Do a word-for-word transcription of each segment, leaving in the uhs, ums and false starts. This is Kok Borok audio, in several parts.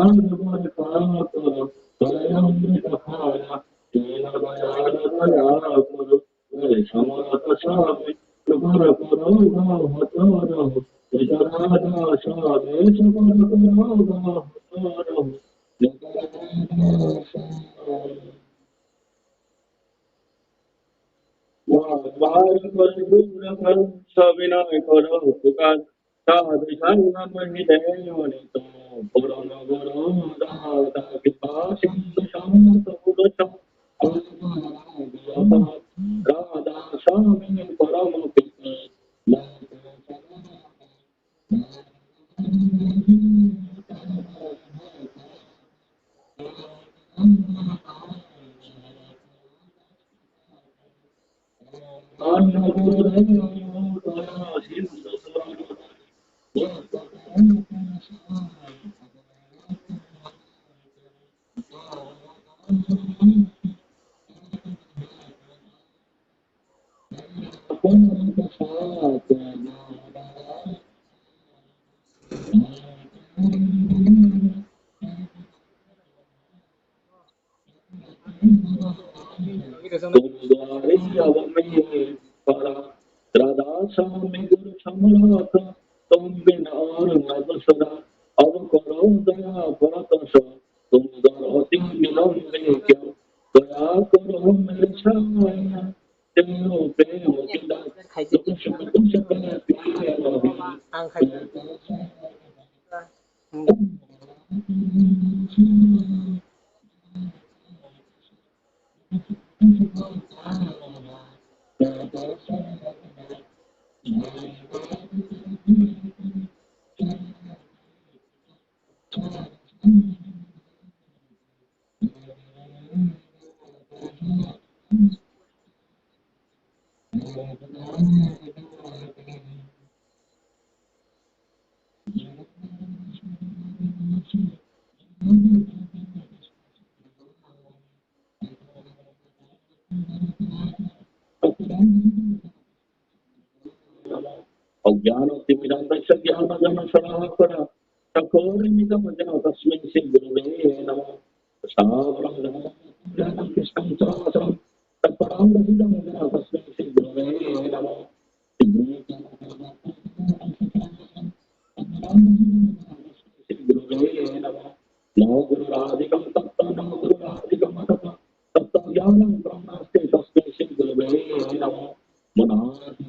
Dayana dayana koro, dayana dayana koro, dayana dayana koro, dayana dayana koro, dayana dayana koro, dayana dayana koro, dayana dayana koro. Bhagavad Gita Sabina Koro Pukan Sadhu Sangha Mahite Yonito Purana Guru Dada Kipa Sindhu Sangha Sudasa Radha Sami Parama Pita Radha Sami Guru Samrata Tombin Aurangabasara Avakaro Daya Paratasa Tundar Ati Vinambe Kya Daya Karo Mere Saya Teo Teo Kita Dukha Sukha Piya Ang khai. Agyano timirandasya gyanajanashalakaya Sakore mita mujana tasmai sri gurave namo. Sabrang jana jana kisam saram saram. Taparang jana jana tasmai sri gurave namo. Sri gurave namo. No guru radhikam tatta no guru radhikam tatta. Tattagyanang brahmāste tasmai sri gurave namo. Manādi tasmai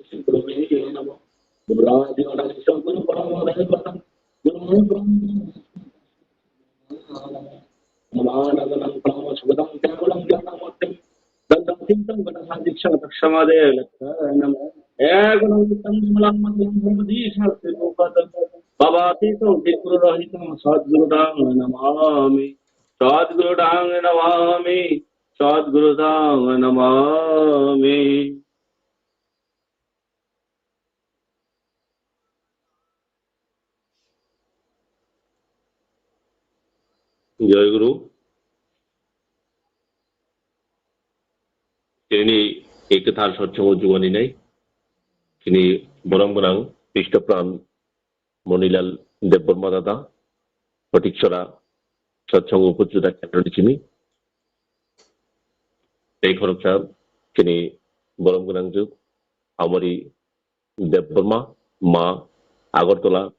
sri gurave namo. Guru radhikam tatta guru paramadevatam guru brahma. Manādi kevalam jnanam murtiṃ. Dandatītam gnanādi saksamadevatam namo. Ekam nityam vimalaṃ mandaṃ bhavadīsāti lokato. Bhavātītaṃ tirikarahitam sadguruṃ taṃ namāmi. Sadguruṃ taṃ namāmi. Sadguruṃ taṃ namāmi. Joy Guru. Tini ekthar satsongo juganinai. Tini borom gwnang Kristopran Monilal Debbarma dada, Photiksora satsongo upojila kendroni simi. Tei khoroksa tini borom gwnang juk Amari Debbarma, ma Agartala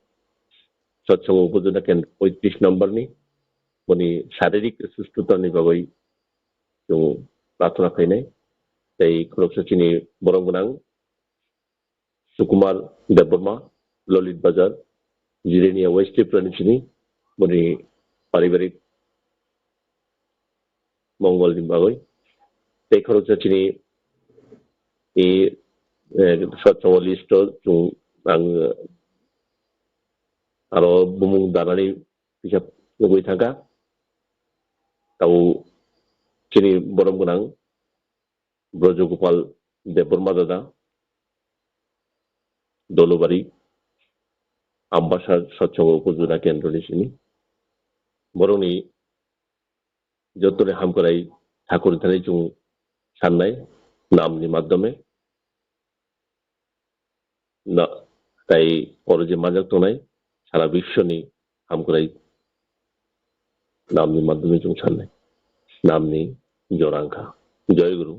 satsongo upojila kendro poitris number ni, boni saririk sustotani bagwi chwng prarthana khainai. Tei khoroksa chini borom gwnang Sukumar Debbarma, Lolit Bazar, Jirania West Tripura ni simi, boni paribarik mongol ni bagwi. Tei khoroksa chini i, eh, satsongo list o chwng ang, eh, aro bumung danani kisa nugwi thangkha. Tabo chini borom gwnang Brojogopal Debbarma dada, Dolobari, Ambasa satsongo upojila kendroni simi. Borokni jotoni hamkrai thakur thani chwng sannai namni madhyome. Na, tai oro je manjak tongnai sara biswni hamkrai namni madhyome chwng sannai. Namni jora wngkha. Joy Guru.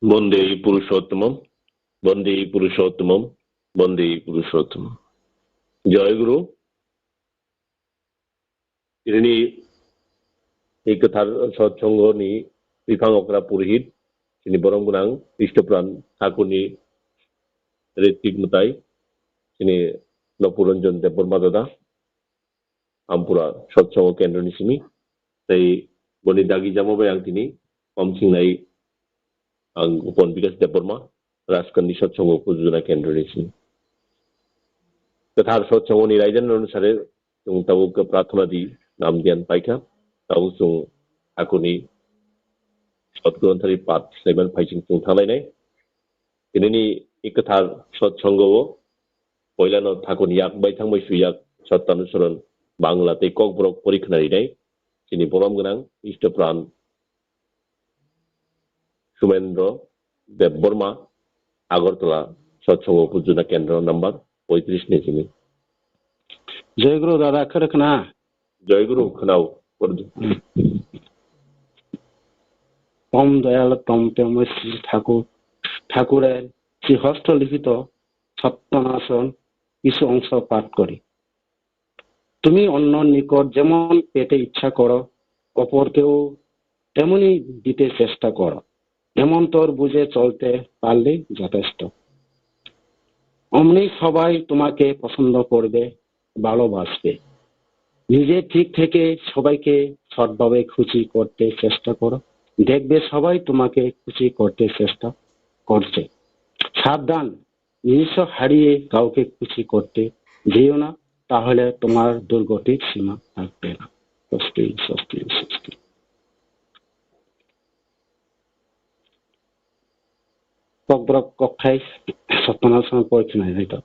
Bande Purushottamam, Bande Purushottamam, Bande Purushottamam. Joy Guru. Tini ni kwthar sotsongoni biphang okra purohit, tini borom gwnang Istopran Thakurni Ritik Mwtai, tini Lopuranjan Debbarma dada, Ampura Sotsongo Kendroni simi, tei boni dagi jamo bai ang tini kom singnai ang Upon Bikas Debbarma, Rajkandi Sotsongo Pujuna Kendroni simi. Kwthar Sotsongoni raida onusare chwng tabuk prarthana di nam diyan paikha, tabuk chwng Thakurni Sotgronthari path saiman phaising chwng thanglainai. Tinini kwthar Sotsongo o poilano Thakurni yak bai thangbai suyak Sottanusoron Bangla tei Kokborok pori khna rinai chini borom gwnang Istopran Sumendro Debbarma, Agartala Sotsongo Pujuna Kendro number poitris ni simi. Joy Guru dada, khwrwkna? Joy Guru, khwnao, pordo. পরম দয়াল পরম প্রেমময় শ্রী ঠাকুর, ঠাকুরের শ্রীহস্ত লিখিত সত্যানুশাসন কিছু অংশ পাঠ করি। তুমি অন্যর নিকট যেমন পেতে ইচ্ছা করো, অপরকেও তেমনই দিতে চেষ্টা করো। এমন তোর বুঝে চলতে পারলে যথেষ্ট। অমনি সবাই তোমাকে পছন্দ করবে, ভালোবাসবে। নিজে ঠিক থেকে সবাইকে সৎভাবে খুশি করতে চেষ্টা করো, দেখবে সবাই তোমাকে খুশি করতে চেষ্টা করছে। সাবধান, নিজস্ব হারিয়ে কাউকে খুশি করতে যেও না, তাহলে তোমার দুর্গতির সীমা থাকবে না। স্বস্তি, স্বস্তি, স্বস্তি। Kokborok kokthai Sottana song poi khwnai nai to.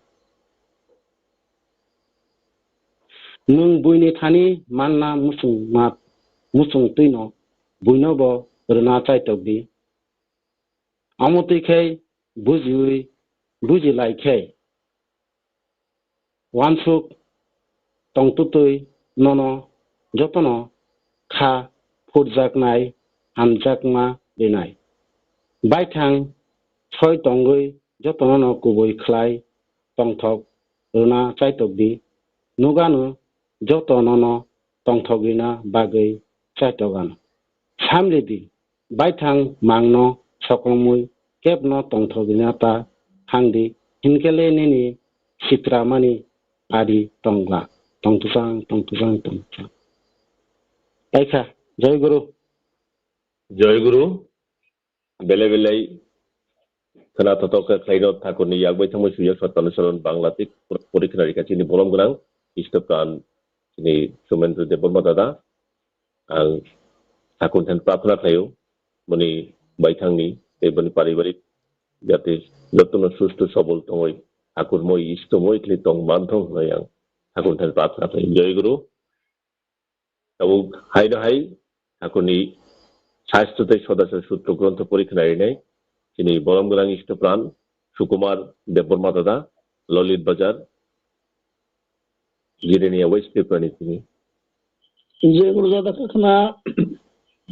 Nwng buini thani manna muchung mat, muchung twino buino bo rwna chaitok di. Amo twi khai bujiwi, buji lai khe wansuk tongtwtwi nono jotono kha phurjaknai hamjakma rinai. Baithang soi tongwi jotono no kubui khlai tongthok rwna chaitok di. Nugano joto nono tongthok rina bagwi chaitok ano. Samridi, baithang mangno sokomwi kebno tongthok rina ta thangdi, hinkhe le nini sitramani pari tongla, tongtwchang, tongtwchang, tongtwchang. Taikha, Jai Guru. Jai Guru. Belai belai khwna thothok khe khlaino Thakurni yak bai thangbai suiya Sottanu Saron Bangla tei pori khwna rikha chini bolom gwnang Istopran chini Sumendra Debbarma dada. Ang Thakur thani prarthana khlaio, boni baithangni tei boni paribarik jate jotono susto sobol tongwi Thakur moi Isto moi khlai tong manthong hwnwi ang Thakur thani prarthana khlaio. Jai Guru. Tabuk haino hai Thakurni Sastro tei Sodasor Sutro grontho pori khwna rinai chini bolom gwnang Istopran Sukumar Debbarma dada, Lolit Bazar, Jirania West Tripura ni tini. Jai Guru dada khwna.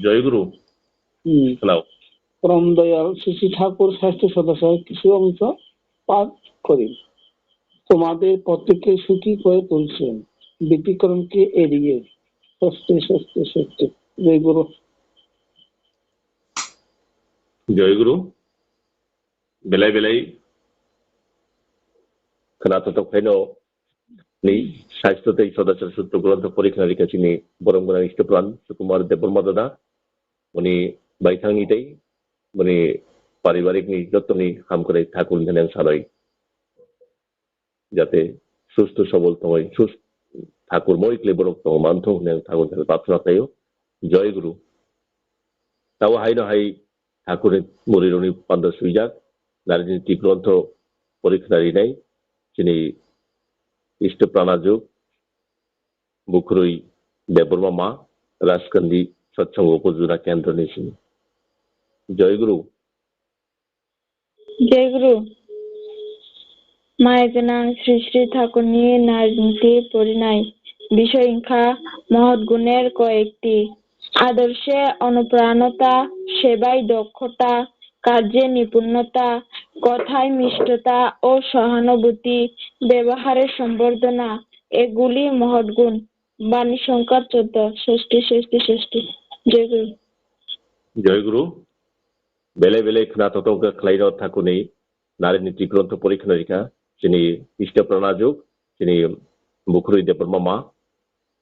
Jai Guru. Hmm. Khwnao. পরম দয়াল শ্রী শ্রী ঠাকুর স্বাস্থ্য সদস্য কিছু অংশ পাঠ করি। তোমাদের প্রত্যেকে সুখী করে তুলছেন, ব্যতিক্রমকে এড়িয়ে। স্বস্তি, স্বস্তি, স্বস্তি। জয় গুরু। জয় গুরু। Belai belai khwna thothok khlaino ni Sastro tei Sodasor Sutro grontho pori khwna rikha chini bolom gwnang Istopran Sukumar Debbarma dada, boni baithangni tei boni paribarik ni jotoni hamkrai Thakur ni thani ang sanai. Jate susto sobol tongwi, sus-, Thakur moi kle borok tong manthung hwnwi ang Thakur thani prarthana khlaio. Jai Guru. Tabo haino hai Thakurni murirokni panda swijak, narini tikrontho pori khwna rinai, chini Isto Pranajuk, Bukrui Debbarma ma, Rajkandi Satsang Upajuna Kendroni simi. Jai Guru. Jai Guru. Maya gwnang Sri Sri Thakurni narniti porinai. Bishoy wngkha mohot guner koyekti. Adorshe onopranota, sebai dokhota, কার্যে নিপুণতা, কথায় মিষ্টতা ও সহানুভূতি, ব্যবহারে সম্বর্ধনা, এগুলি মহৎ গুণ। বাণী শঙ্কর চোদ্দ, ষষ্ঠী, ষষ্ঠী, ষষ্ঠী। জয় গুরু। Joy Guru. Belai belai khna totok khlaino thakuni nari niti gronto porikha norikha chini Isto Pranajuk, chini Bukhurui Debbarma ma.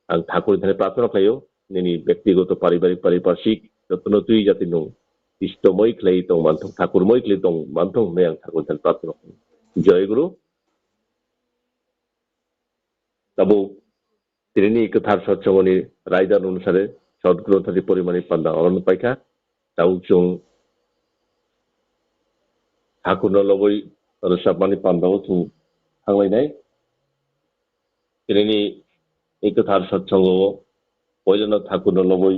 Ang Thakur thani prarthana khlaio, nini bektigoto paribarik pariparsik jotono twi jati nung istomoi khlai tong manthok, Thakurmoi khlai tong manthok hwnwi ang Thakur thani prarthana khlaio. Joy Guru. Tabuk tinini kwthar sotsongoni raida nung sare sot gronthani porimani panda orono paikha. Tabuk chwng Thakurno lobwi rwchapmani pandao chwng thanglainai. Tinini kwthar sotsongo poilano Thakurno lobwi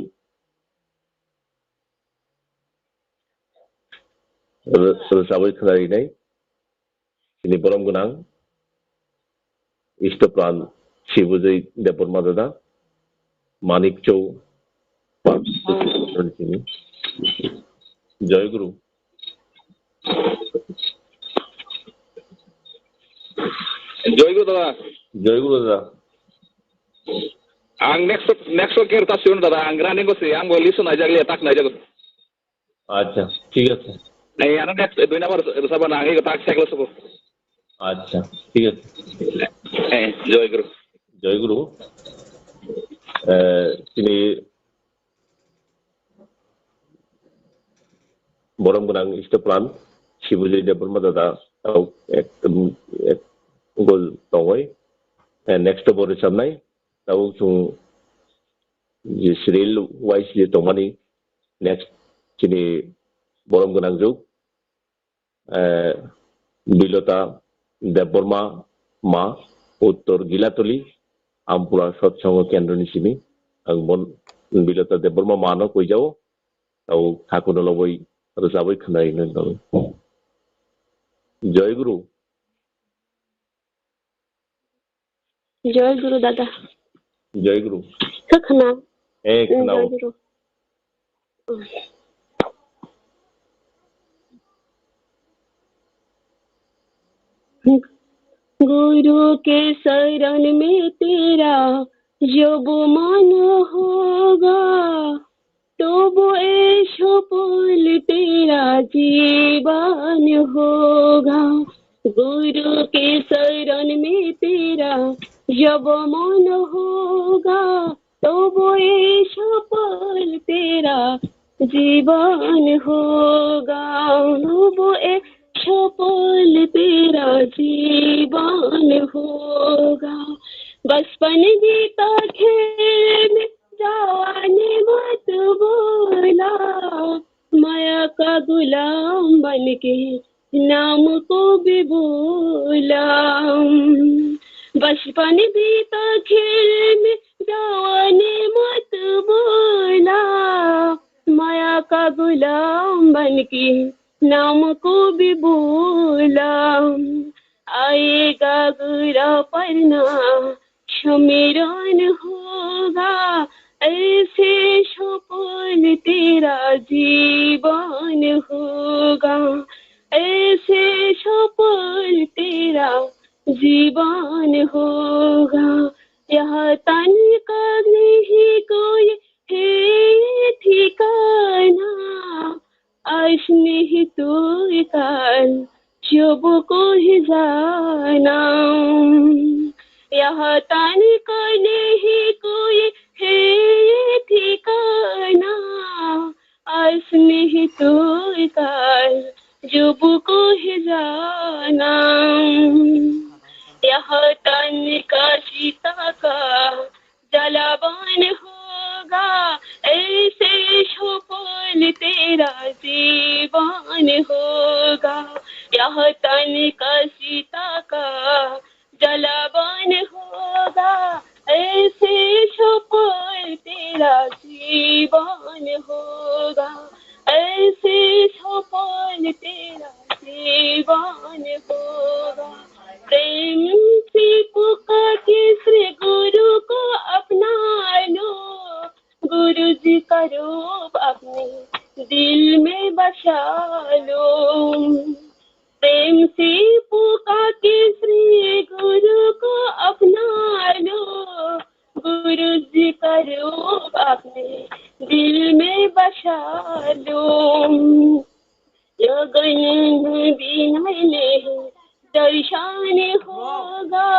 rw-, rwchabwi khwnarinai. Chini borom gwnang Istopran Sibujui Debbarma dada, Manik Chou, Joy Guru. Joy Guru dada. Joy Guru dada. Ang next, next khe ta siyun dada, ang running ko si, ang bo listen aja liya tak na aja. Acha, thik ase. Ei, ano next dui number rwchapna ang ego tak cycle sobo. Acha, thik ase. Eh, Joy Guru. Joy Guru. Eh, chini borom gwnang Istopran Sibujui Debbarma dada, tau ek, ek gol tongoi. Eh, next bo rwchapnai, tau chwng je serial wise je tongmani, next chini borom gwnang juk, eh, Bilota Debbarma ma, Uttor Gilatoli, Ampura Sotsongo Kendroni simi, ang bon Bilota Debbarma mano koijao, tau Thakurno lobwi rwchabwi khwnai nang. Joy Guru. Joy Guru dada. Joy Guru. Kha khna? Eh, khna. Joy Guru. गुरु के शरण में तेरा जब मन होगा, तो वो ऐशो पल तेरा जीवन होगा। गुरु के शरण में तेरा जब मन होगा, तो वो ऐशो पल तेरा जीवन होगा, वो ऐशो पल तेरा जीवन होगा। बचपन बीता खेल में, जवानी मत बोला, माया का गुलाम बन के नाम को भी बोला। बचपन बीता खेल में, जवानी मत बोला, माया का गुलाम बन के नाम को भी बोला। आएगा बुरा पलना, सुमिरन होगा, ऐशो पल तेरा जीवन होगा, ऐशो पल तेरा जीवन होगा। यह तन का नहीं कोई है ठिकाना, आज नहीं तो कल, जब कोई जाना। यह तन का नहीं कोई है ठिकाना, आज नहीं तो कल, जब कोई जाना। यह तन का चिता का जलावन होगा, ऐशो पल तेरा जीवन होगा। यह तन का चिता का जलावन होगा, ऐशो पल तेरा जीवन होगा, ऐशो पल तेरा जीवन होगा। प्रेम से पुकार के श्री गुरु को अपना लो, गुरु जी का रूप अपने दिल में बसा लो। प्रेम से पुकार के श्री गुरु को अपना लो। गुरु जी का रूप अपने दिल में बसा लो। लगन बिना नहीं दर्शन होगा,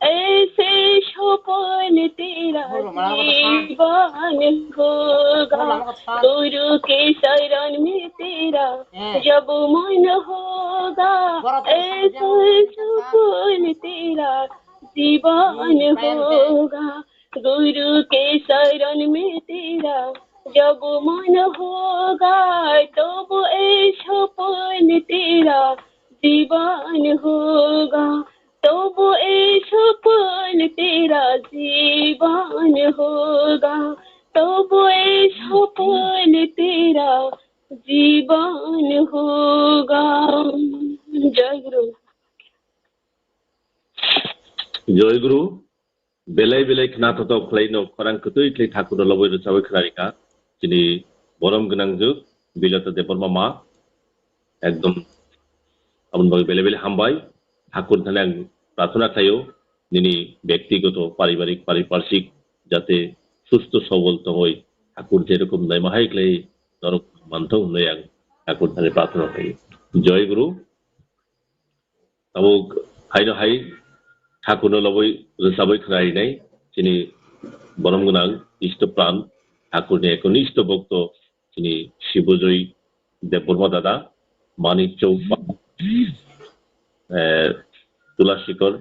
ऐसे सफल तेरा जीवन होगा। गुरु के शरण में तेरा जब मन होगा, ऐसे सफल तेरा जीवन होगा। गुरु के शरण में तेरा जब मन होगा, तब ऐ सफल तेरा जीवन होगा, तब ऐ सफल तेरा जीवन होगा, तब ऐ सफल तेरा जीवन होगा। जय गुरु। जय गुरु। Belai belai khna thothok khlai no khorang kwtwi khlai thakur no lobwi rwchabwi khna rikha. Chini borom gwnang juk Bilata Debbarma ma ekdom aboni bagwi belai belai hambai. Thakur thani ang prarthana khlaio nini bektigoto paribarik pariparshik jate susto sobol tongoi thakur jerokom naima hai khlai norok manthok hwnwi ang thakur thani prarthana khlaio. Joy Guru. Tabuk haino hai thakurno lobwi rwchabwi khwnarinai chini borom gwnang isto pran thakurni ekonisto bhokto chini Sibojoi Debbarma dada, Manik Chowk, eh, Tulashikor,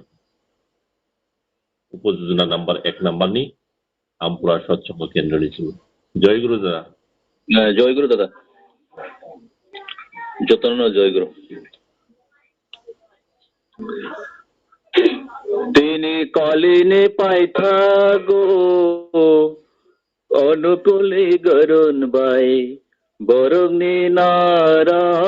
Upojona number ek number ni, Ampura Satsang Kendra ni simi. Joy Guru dada. Eh, Joy Guru dada. Jotono Joy Guru. Tini kalini paithago Onukuli Goron bai borokni Narayon.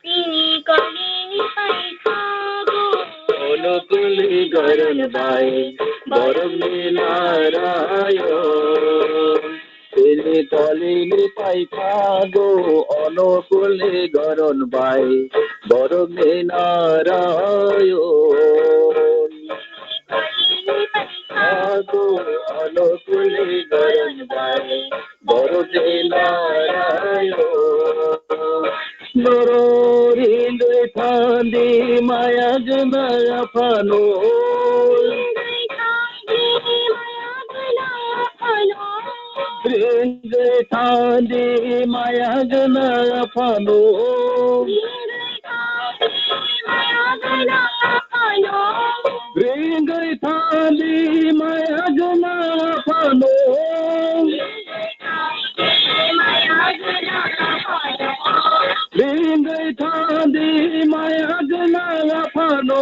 Tini kalini paithago Onukuli Goron bai borokni Narayon. Tini kalini paithago Onukuli Goron bai borokni Narayon. Paithago Onukuli Goron bai borokni Narayon. Norok ringwi thandi maya gwnang aphano. Ringwi thandi maya gwnang aphano. Ringwi thandi maya gwnang aphano. Ringwi thandi maya gwnang aphano. Ringwi thandi maya gwnang aphano.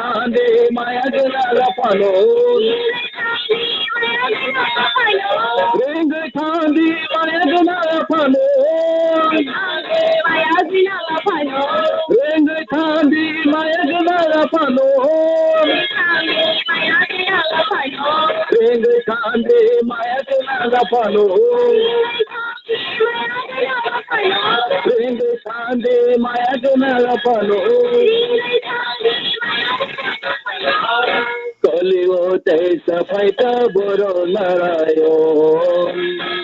Ringwi thandi maya gwnang aphano. Ringwi thandi maya gwnang aphano. Ringwi thandi maya gwnang aphano. Ringwi thandi maya gwnang aphano. Ringwi thandi maya gwnang aphano. Kalio teisa phaikha borok Narayon.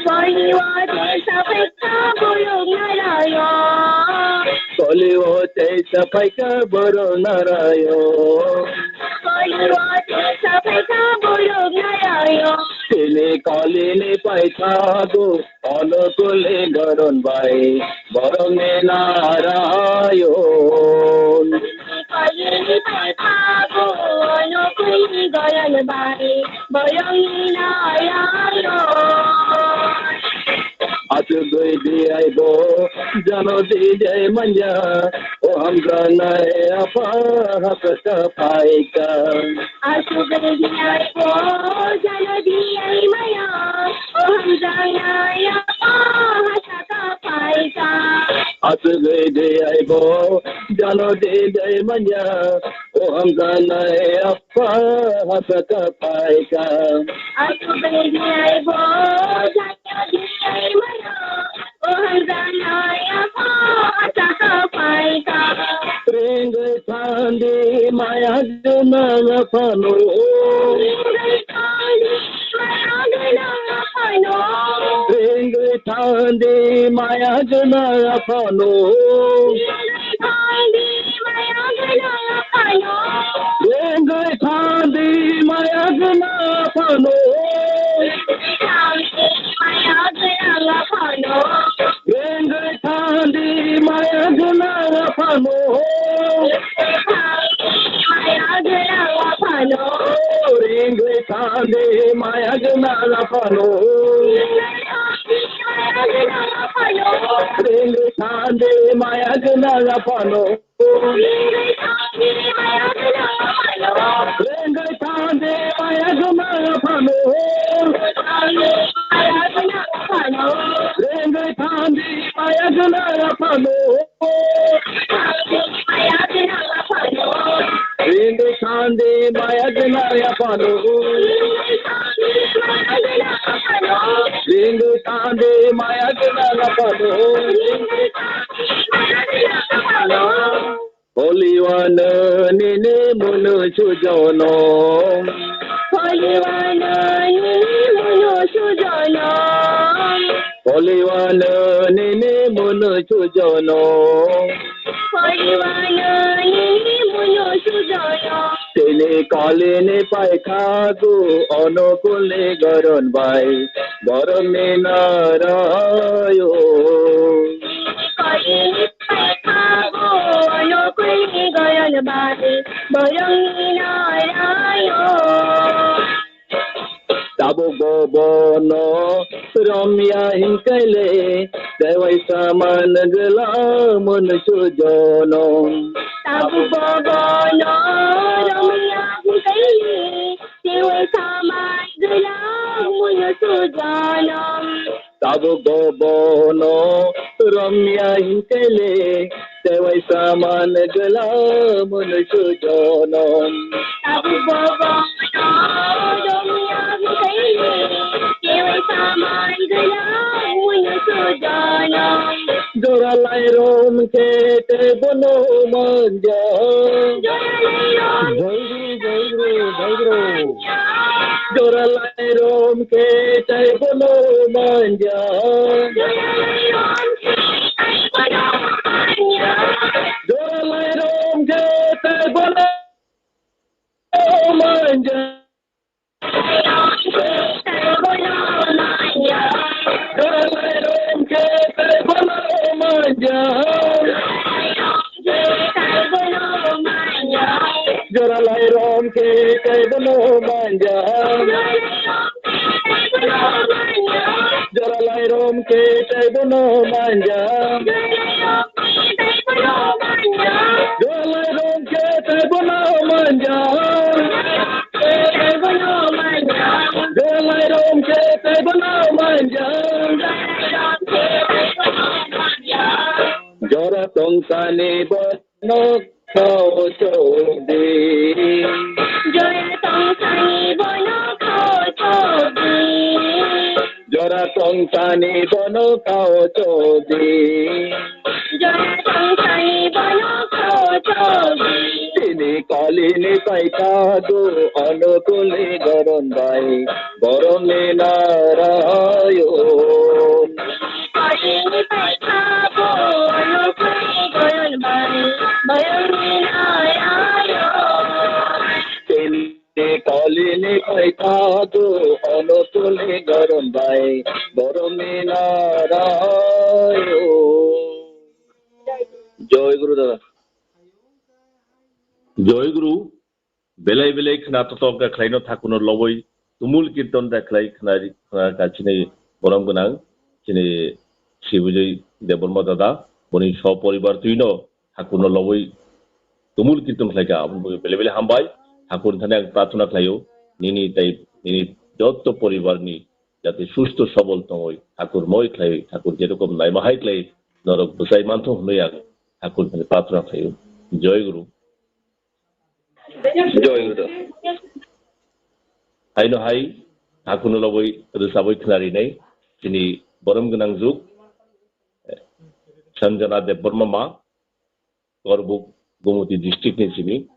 Kalio teisa phaikha borok Narayon. Kalio teisa phaikha borok Narayon. Kalio teisa phaikha borok Narayon. Tini kalini paithago Onukuli Goron bai borokni Narayon. Kalini paithago Onukuli Goron bai borokni Narayon. Achugwi di aibo jano di jai manya, o hamjaknai apha hapsa phaikha. Achugwi di aibo jano di ai manya, o hamjaknai apha hapsa Asugwi di aibo, jano di dai manya, o hamjanai apa hasa ka paika. Asugwi di aibo, jano di dai manya, o hamjanai apa hasa ka paika. Ringwi thandi maya gwnang aphano. Ringwi thandi maya gwnang aphano. Ringwi thandi maya gwnang aphano. Ringwi thandi maya gwnang aphano. Ringwi thandi maya gwnang aphano. Ringwi thandi maya gwnang aphano. Ringwi thandi maya gwnang aphano. Ringwi thandi maya gwnang aphano. Ringwi thandi maya gwnang aphano. Ringwi thandi maya gwnang aphano. Ringwi thandi maya gwnang aphano. Ringwi thandi maya gwnang aphano. Ringwi thandi maya gwnang aphano. Holiwano nini munu sujono. Holiwano nini munu sujono. Holiwano nini munu sujono. Holiwano nini munu sujono. Tini kalini paikhagu onukulni goron bai boromni narayo. Kalini paikhagu onukulni goron bai boromni narayo. Tabuk bo bono romya hinkaile, tewai saman gela mun sujono. Tabuk bo bono romya hinkaile, tewai saman gela mun sujono. Tabuk bo bono romya hinkaile, tewai saman gela mun sujono. Tabuk bo bono romya hinkaile, tewai saman gela mun sujono. Jora lairom khe tei bono manja. Jora lairom. Jai Guru, Jai Guru, Jai Guru. Jora lairom khe tei bono manja. Jora lairom khe tei bono manja. Jora lairom khe tei bono manja. Jora lairom khe tei bono manja. Jora lairom khe tei bono manja. Jora lairom khe tei bono manja. Jora lairom khe tei bono manja. Jora tongthani bono kau chokdi. Jora tongthani bono kau chokdi. Jora tongthani bono kau chokdi. Jora tongthani bono kau chokdi. Tini kalini paikhagu onukulni goron bai boromni narayo. Kalini paikhagu onukulni goron bai boromni narayo. Tini kalini paikhagu onukulni goron bai boromni narayo. Joy Guru dada. Joy Guru. Belai belai khna totok da khlaino thakuno loboi tumul kirton da khlai khna khna ka chini borom gwnang chini Sibujoi Debbarma dada boni so poribar tuino thakuno loboi tumul kirton khlaika aboni bagwi belai belai hambai. Thakur thani ang prarthana khlaio nini tai nini jotto poribarni jate susto sobol tongoi thakur moi khlai thakur jerokom naima hai khlai norok bwchai manthogo hwnwi ang hakulphani pathorno khlaio. Joy Guru. Joy Guru. Haino hai hakuno lobwi rwchabwi khwnarinai chini borom gwnang juk, Sanjana Debbarma ma, Korbuk, Gumoti district ni simi.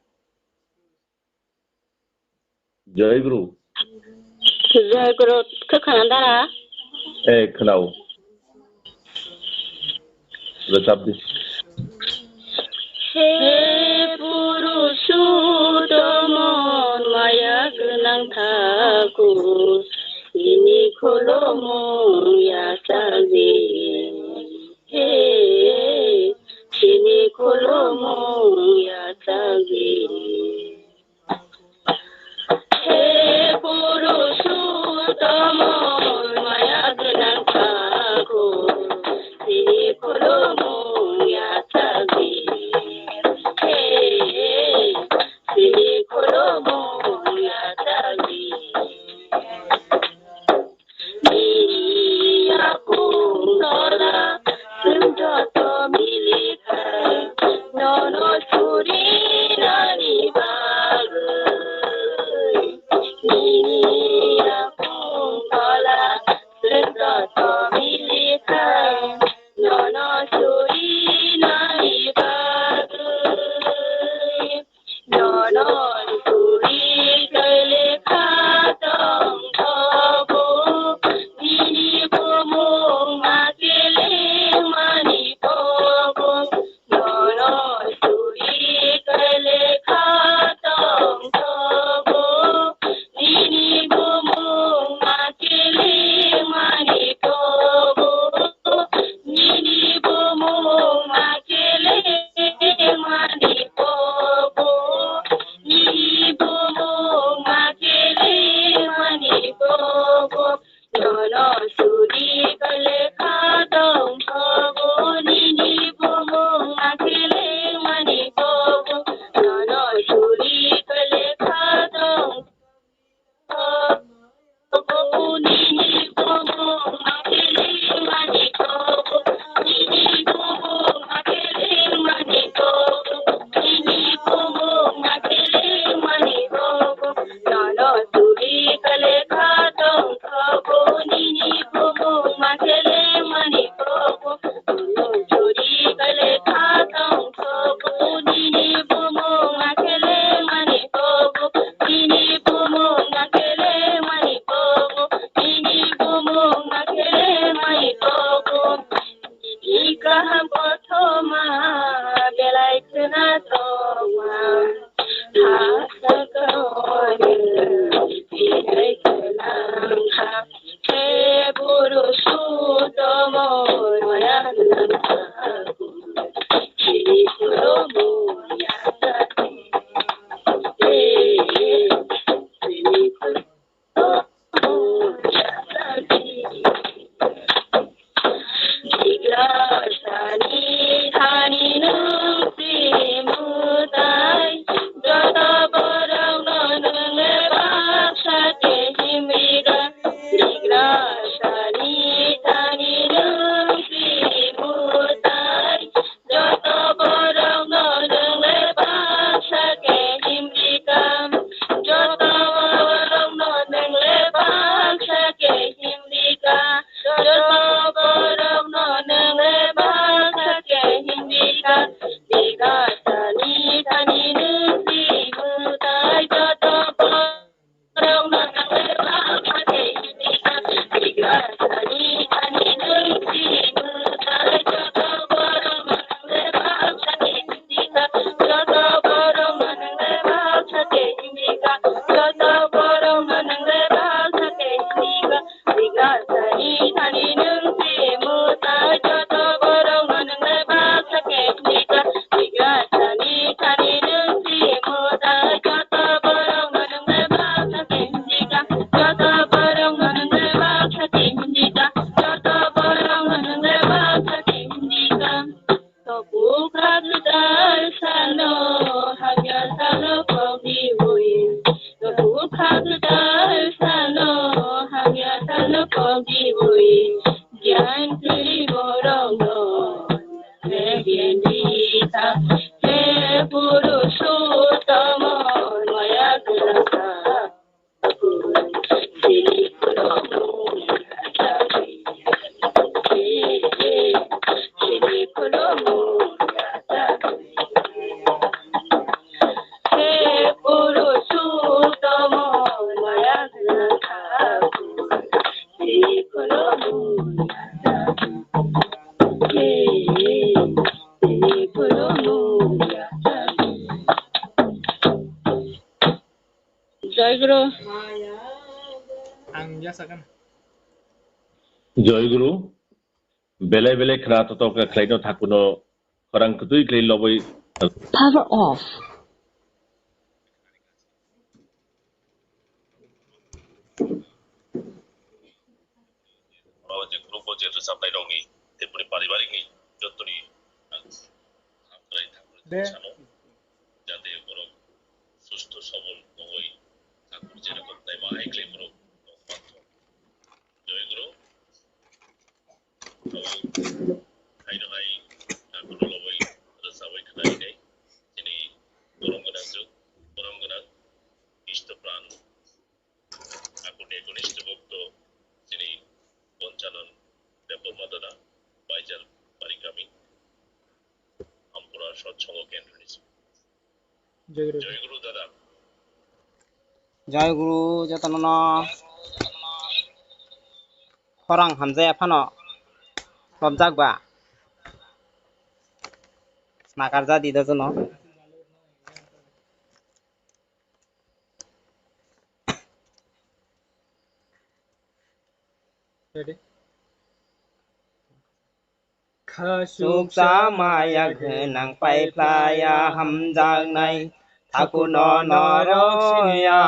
Joy Guru. Joy Guru, khe khwna dara? Eh, khwnao. Rwchap di. He Purushottama maya gwnang Thakur, nini khulumung yachakdi. He, chini khulumung yachakdi. He Purushottama, maya gwnang Thakur, chini khulumung yachakdi. He, chini khulumung yachakdi. Nini yakung tola, chwng joto milikha, nono surinani bagwi. Nini yakung tola, chwng joto milikha, nono surinani bagwi. Nono suri kele kha tong thogo, nini bumung ma kele mani thogo. Nono suri kele kha tong thogo, nini bumung ma kele mani thogo. Nini bumung ma kele mani thogo. Nini bumung ma kele mani thogo. Nono suri kele kha tong thogo. Nini bumung ma kele mani thogo. Nono suri kele kha tong Kaham kothoma belai khwna tongma, ha sakao belai khwna. He Purushottama, maya nang aku, chini khulumung yachakdi. He, chini khulumung yachakdi. Tigrasani thani nwng si mwtai, joto borokno nwng le baksa khe himrika. Tigrasani thani nwng si mwtai, joto borokno nwng le baksa khe himrika. Joto borokno nwng le baksa khe himrika. Joto borokno nwng le baksa khe himrika. Tigrasani thani nwng si mwtai, joto borokno nwng le baksa khe himrika. Tigrasani thani nwng si mwtai, joto borokno nwng le baksa khe himrika. Joto borokno nwng le baksa khe himrika. Joto borokno nwng le baksa khe himrika. Tigrasani thani nwng si mwtai, joto borokno nwng le baksa khe himrika. Tigrasani thani nwng Joy Guru. Ang ya sakana. Joy Guru. Belai belai khna totok khlaino thakuno khorang kwtwi khlai lobwi. Power off. O je group o je rwchapnai rokni tei boni paribarik ni jottoni ang hamkrai thakuno sano, jate borok susto sobol wngwi thakur jerokom naima hai khlai borok. Joy Guru. Abo haino hai thakur lobwi rwchabwi khna rinai chini borom gwnang jwk, borom gwnang Isto Pran thakurni eknisto bhokto chini Ponchanon Debbarma dada, Baijal Bari kami, Ampura Satsongo Kendroni. Joy Guru. Joy Guru dada. Joy Guru jotono no. Khorang hamjaya phano lobjak ba. Nakar jadi do jono. Ready? Khasuksa maya gwnang paiphlaiya hamjaknai, thakuno norok siniya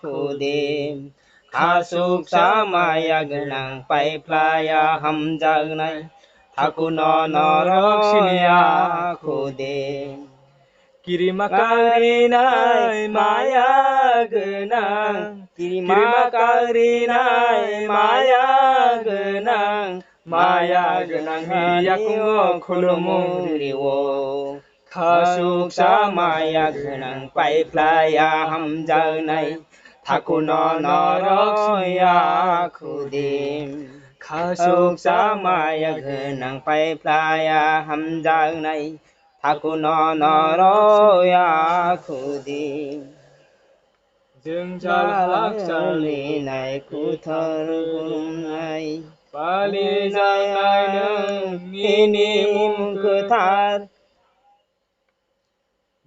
khudi. Khasuksa maya gwnang paiphlaiya hamjaknai, thakuno norok siniya khudi. Kirima kagrinai maya gwnang, kirima kagrinai maya gwnang, maya gwnangni yakungo khulumung rio. Khasuksa maya gwnang paiphlaiya hamjaknai, thakuno norok siniya khudi. Khasuksa maya gwnang paiphlaiya hamjaknai, thakuno norok ya khudi. Jwngjal hakchalni nai kuthar khulumnai. Palijaknai nwng nini mung kwthar.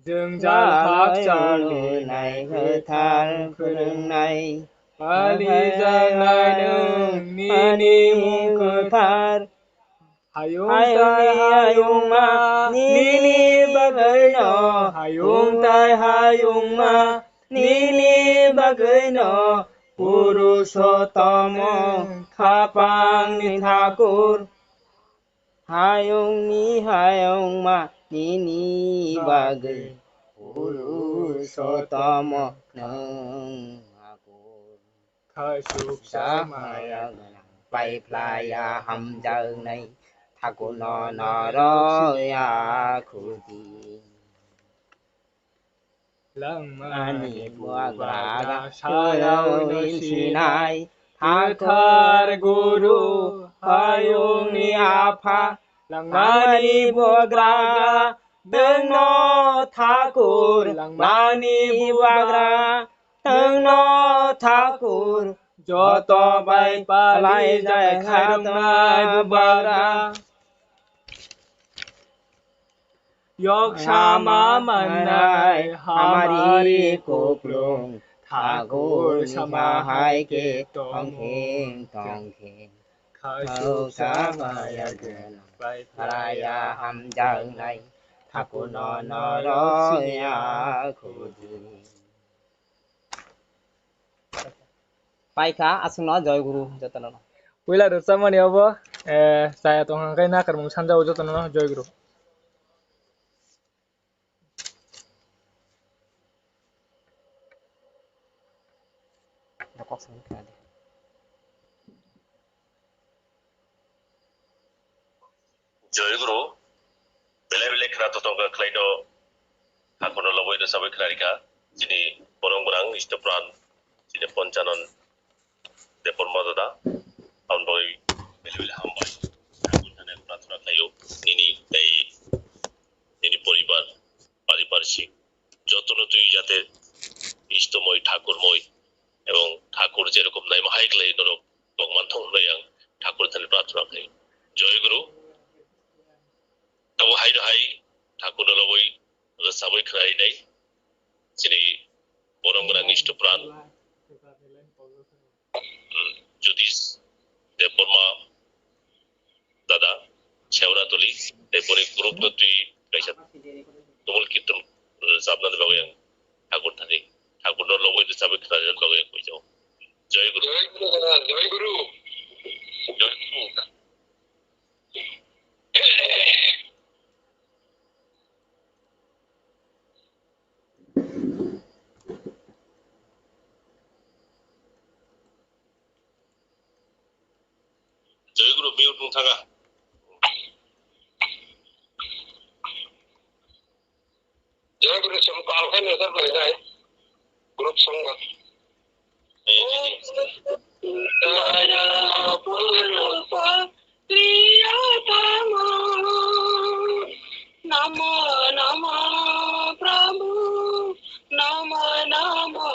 Jwngjal hakchalni nai kwthar khulumnai. Palijaknai nwng nini mung kwthar. Hayung tai hayungma nini bagwino, hayung tai hayungma nini bagwino, Purusottomo khapangni thakur. Hayungni hayungma nini bagwi, Purusottomo nwng thakur. Khasuksa maya gwnang paiphlaiya hamjaknai, thakuno norok ya khudi. Langmani bubagra sayawi sinai, thakhar guru hayungni apha. Langmani bubagra nwngno thakur, langmani bubagra nwngno thakur, joto bai palai jai khairoknai bubagra. Yok sama mannai hamari kuplung, thakur sama hai ke tongkhing tongkhing. Khasuksa maya gwnang paiphlaiya hamjaknai, thakuno norok ya khudi. Paikha aswkno joy guru jotono. Puila rwchapmani obo, eh, chaya tongkha hwnkhe nakarmung sanjao jotono joy guru. Joy guru, belai belai khna totok khlaino, hakono loboi no sabai khnarikha, chini borong borang istopran, chini Ponchanon Debbarma dada, aboni bagwi belai belai hambai. Tabuk thani ang prarthana khlaio, nini tei nini poribar, paribar si, jotono twi jate istomoi, thakurmoi, ebong thakur jerokom naima hai khlai norok tongman thong hwnwi ang thakur thani prarthana khlaio. Joy guru, tabuk hai no hai thakurno loboi rwchabwi khnarinai chini borong gwnang isto Pran, hmm, Jyotish Debbarma, dada, Shewra Toli, tei boni group no twi kaisa Tumul Kirtan, eh, rwchapnani bagwi ang Thakur thani, Thakur no lobwi rwchabwi khnanani bagwi ang koi jao. Jai Guru. Jai Guru, jai Guru. Jai Guru. Jai Guru, mute wng thaka. Jai Guru, chwng call khe nai sir bai nai. Group song ba. Namo namo Prabhu, namo namo.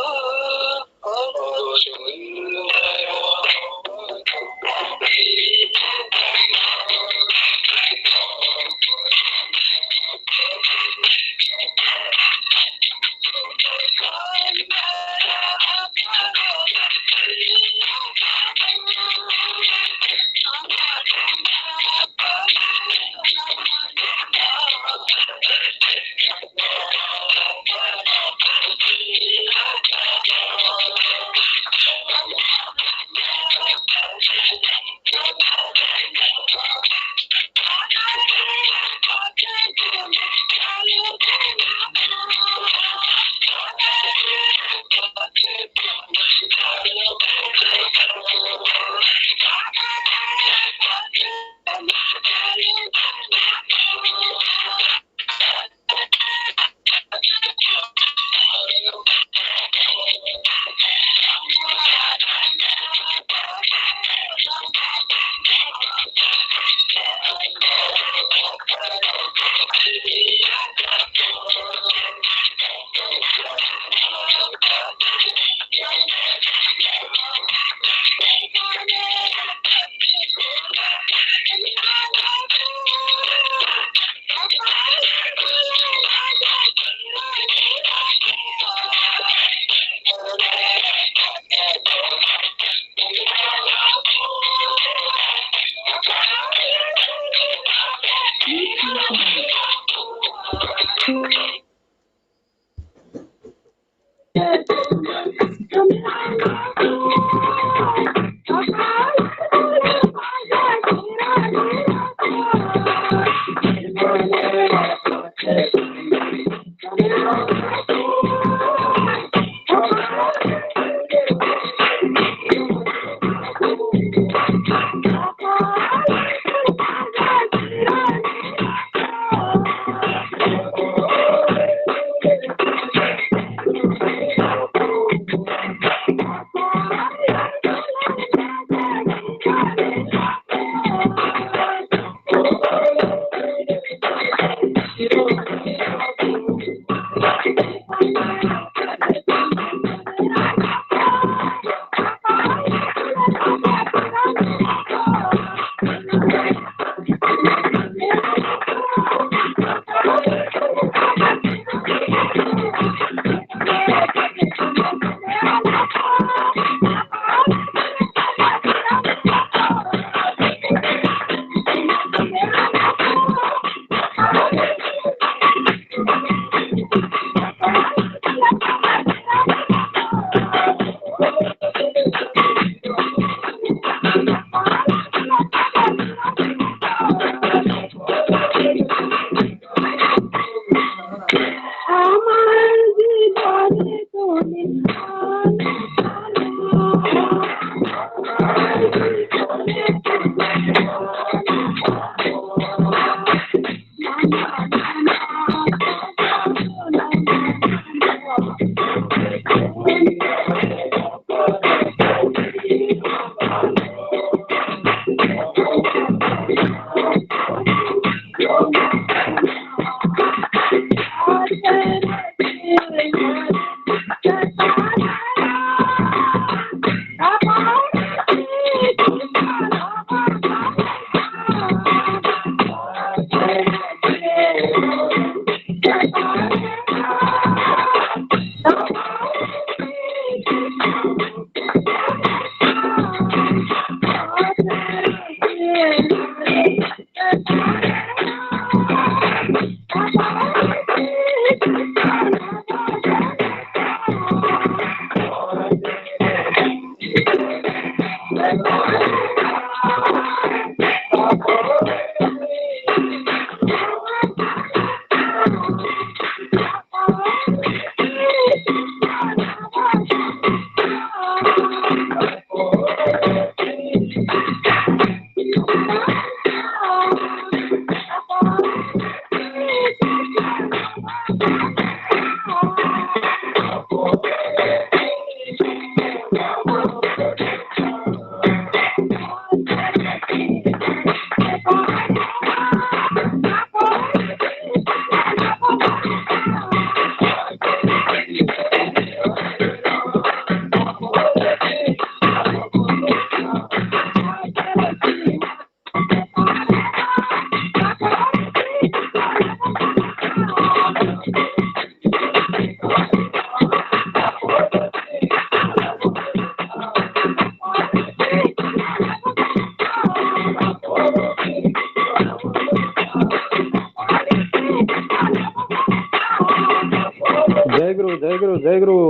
Jai Guru, Jai Guru, Jai Guru.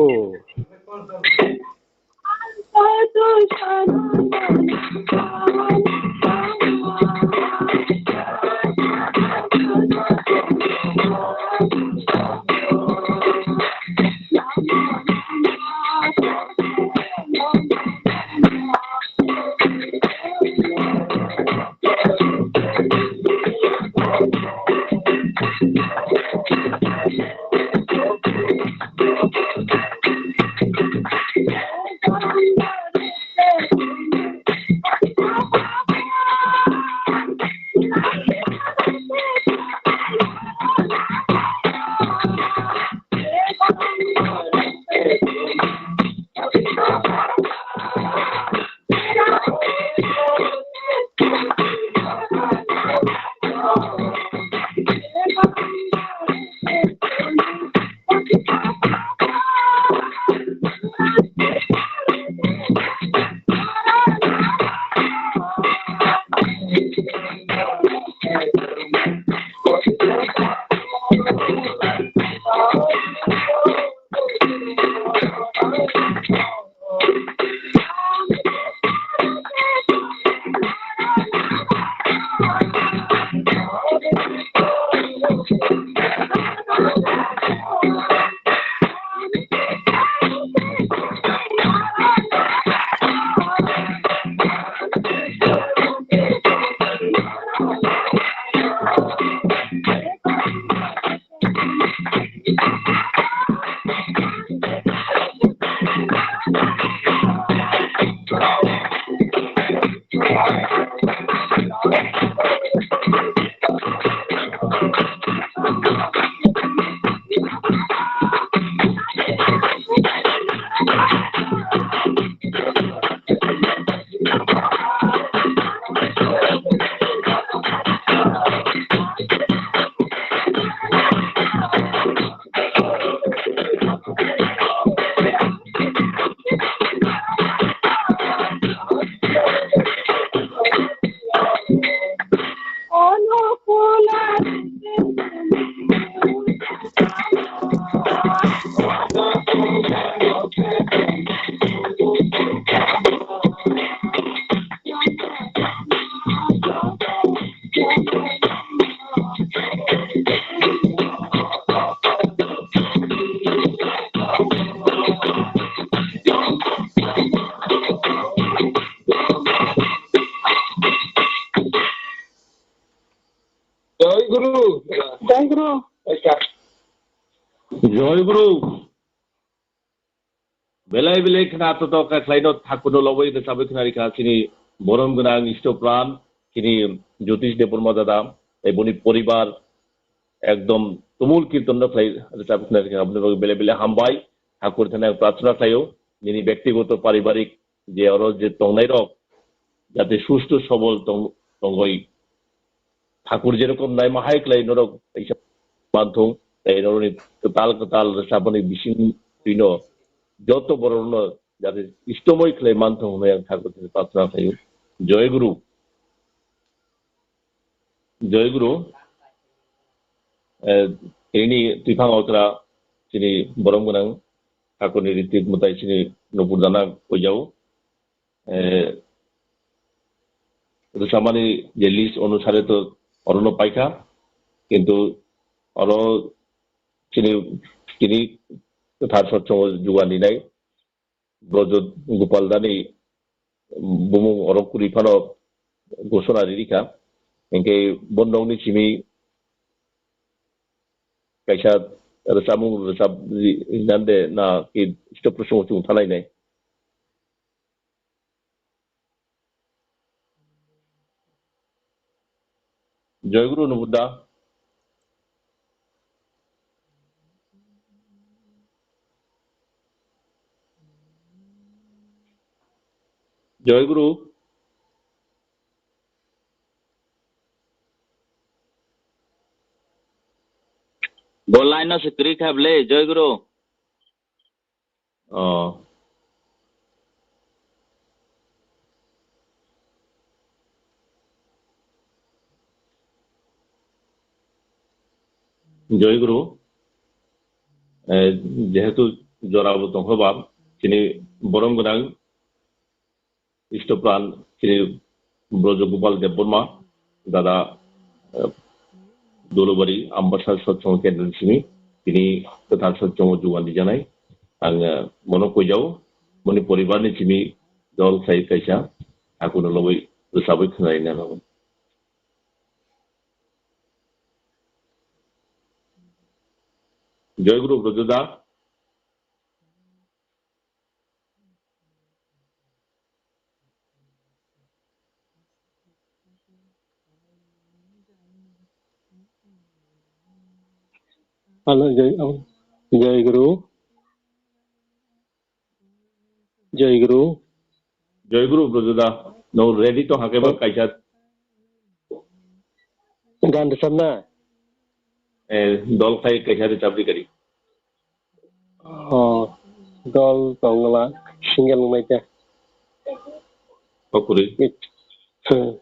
Joy Guru. Joy Guru. Joy Guru. Belai belai khna to to kha khlaino thakuno loboi rwchabwi khna rikha chini borom gwnang isto pran chini Jyotish Debbarma dada, tei boni poribar ekdom tumul kirton no khlai rwchabwi khna rikha, aboni bagwi belai belai hambai. Thakur thani ang prarthana khlaio, nini bektigoto paribarik je oro je tongnai rok jate susto sobol tong-, tongoi. Thakur jerokom naima hai khlai norok kaisa manthung, tei norokni kwtal kwtal rwchapani bising twino joto borokno jate istomoi khlai manthung hwnwi ang Thakur thani prarthana khlaio. Joy Guru. Joy Guru. Eh, tini twiphang okra chini borom gwnang Thakurni ritik mwtai chini nupur dana koijao. Eh, rwchapmani je list onusare to orono paikha, kintu oro chini, chini kwthar sotchongo juga ninai Brojot Gopal dani bumung oro kwrwi phano gosona ririkha, hinkhe bo nokni simi kaisa rwchapmung rwchap ri-, rinande na ki stop prosungo chwng thanai nai. Joy Guru Nubudda. Joy Guru. Bo line no se kwrwi kha ble, Joy Guru. Oh. Joy Guru. Eh, jehetu jora bo tongkha ba, chini borom gwnang Istopran Shri Brojogopal Debbarma, dada, eh, Dolobari Ambasa Satsang Kendra ni simi, tini kwthar satsang o jugan di janai. Ang, eh, bono koi jao, boni poribar ni simi dol khai kaisa, aku no loboi rwchabwi khwnai na loboi. Joy Guru Brojo da. Hello, Jai, oh, Jai Guru. Jai Guru. Jai Guru, Brojo da. No ready to hake ba kaisa. Gan rwchapna? Eh, dol khai kaisa rwchapdi kari. Oh, dol tongla, single wngmai khe. Kokuri. Hmm.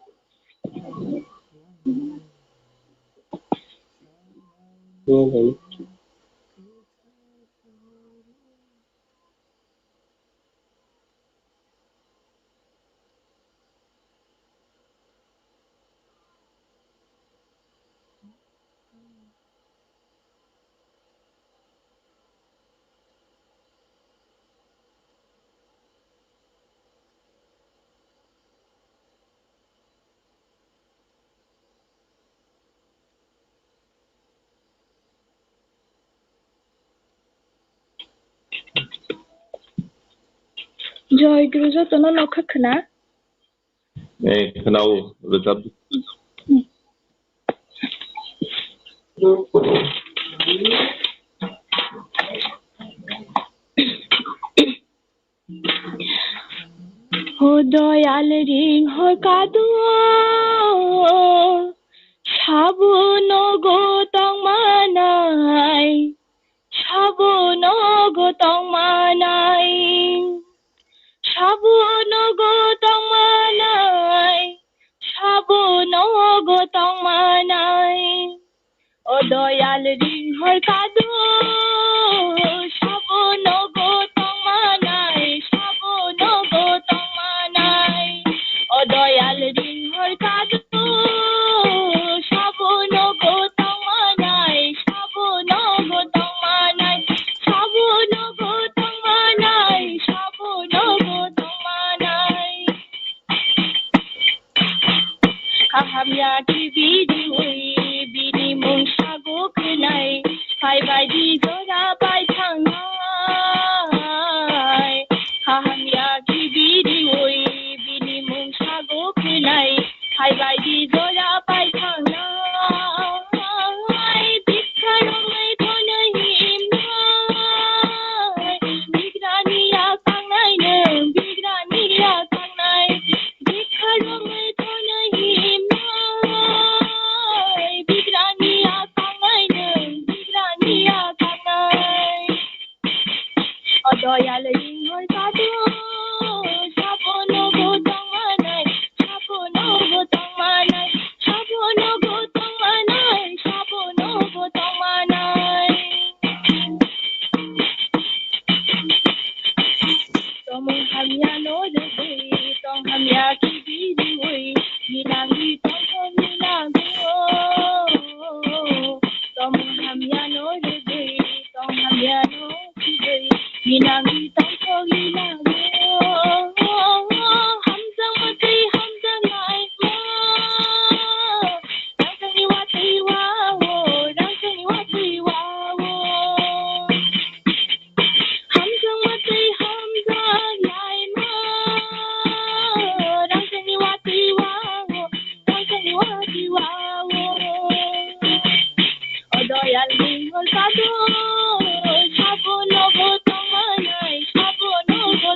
Joy Guru, jotono nokha khna? Eh, khna o, rwchap. O doyal ring hor kadu, sabo nogo tongmanai, sabo nogo tongmanai, sabo nogo tongmanai, sabo nogo tongmanai. O doyal ring hor kadu, sabo nogo tongmanai, sabo nogo tongmanai. O doyal ring hor kadu, sabo nogo tongmanai, sabo nogo tongmanai, sabo nogo tongmanai, sabo nogo tongmanai. Kaham ya khe bini ui, bini mung sago khwnai, phaibai di jora pai thangnai. Kaham ya khe bini ui, bini mung sago khwnai, phaibai di jora pai thangnai. Bikha romwi thonwi himnai, bigrani ya kangnai nwng, bigrani ya kangnai. Bikha romwi thonwi himnai, bigrani ya kangnai nwng, bigrani ya kangnai. O doyal ring hor kadu, sabo nogo tongmanai, sabo nogo tongmanai, sabo nogo tongmanai, sabo nogo tongmanai. Tomung hamya no rwgwi, tong hamya khe biriwi, minangwi tongthok ni nango. Tomung hamya no rwgwi, tong hamya no sibwi, minangwi tongthok ni nango. Hamjakma tei hamjaknai ma, rangchakni watwi wa-o, rangchakni watwi wa-o. Hamjakma tei hamjaknaima, rangchakni watwi wa-o, rangchakni watwi wa-o. O doyal ring hor kadu, sabo nogo tongmanai, sabo nogo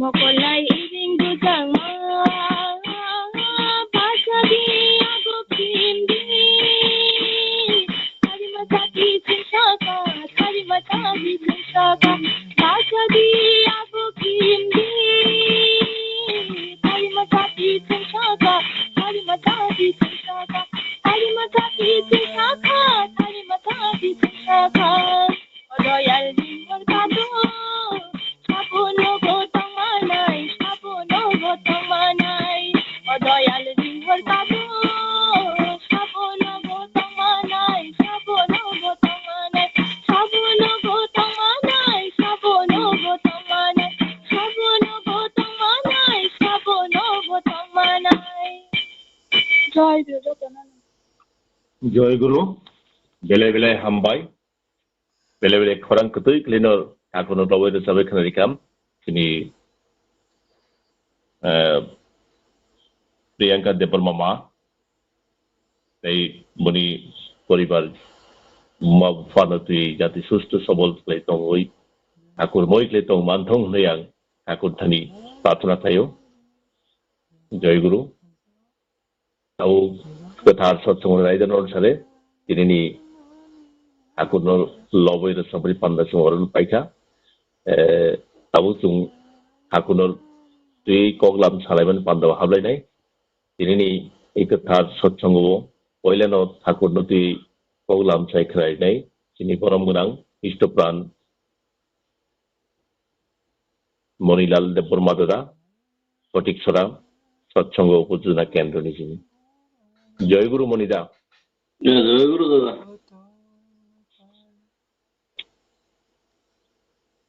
Mokolai iring dujangma, pasadi abo kimdi. Salima sati saka, salima sati saka, pasadi abo kimdi. Salima sati saka, salima sati saka, salima sati saka, salima sati saka. O doyal ringhor kado, sabono bo tongmanai, sabono bo tongmanai. O doyal ringhor kado, sabono bo tongmanai, sabono bo tongmanai, sabono bo tongmanai, sabono bo tongmanai, sabono bo tongmanai, sabono bo tongmanai. Joy Guru jotono. Joy Guru, belai belai hambai. Belai belai khorang kwtwi kwlwino takhorno lobwi rwchabwi khwnarikha. Chini, eh, Priyanka Debbarma ma tei boni poribar ma buphano twi jati susto sobol khlai tongwi thakur moi khlai tong manthong hwnwi ang thakur thani prarthana khlaio. Joy Guru. Tabuk kwthar sotsongo raida nor sare, tinini hakurno lobwi rwchapri panda chwng oro paikha. Eh, tabuk chwng hakurno twi koklam salaimani panda o hablainai. Tinini i kwthar sotsongo o poilano hakurno twi koklam sai khwlainai. Chini borom gwnang Istopran Monilal Debbarma Dada, Kotiksora, Satsongo Upajona Kendro ni simi. Joy Guru Monida. Ya, Joy Guru Dada.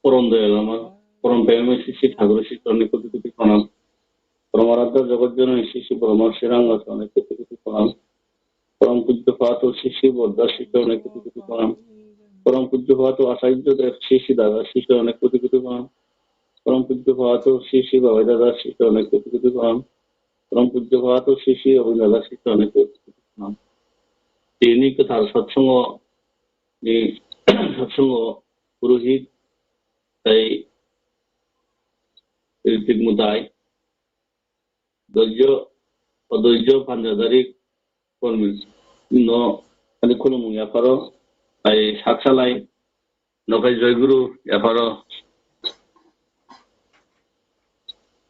Porom Doyalama, Porom Premamoi Sisi Thakur Sisi Chorone Koti Koti Pranam. Porom Aradhya Jagat Jononi Sisi Brahma Siranga Chorone Koti Koti Pranam. Porom Pujjo Pato Sisi Bodda Sisi Chorone Koti Koti Pranam. Porom Pujjo Pato Acharya Dev Sisi Dada Sisi Chorone Koti Koti Pranam. Porom Pujjo Pato Sisi Babai Dada Sisi Chorone Koti Koti Pranam. Porom Pujjo Pato Sisi Obin Dada Sisi Chorone Koti Koti Pranam. Tini kwthar satsongo ni satsongo purohit tei ritik mwtai. Doijo, o doijo panjadari kormi no ani khulumung yapharo, ai saksalai nokai Joy Guru yapharo.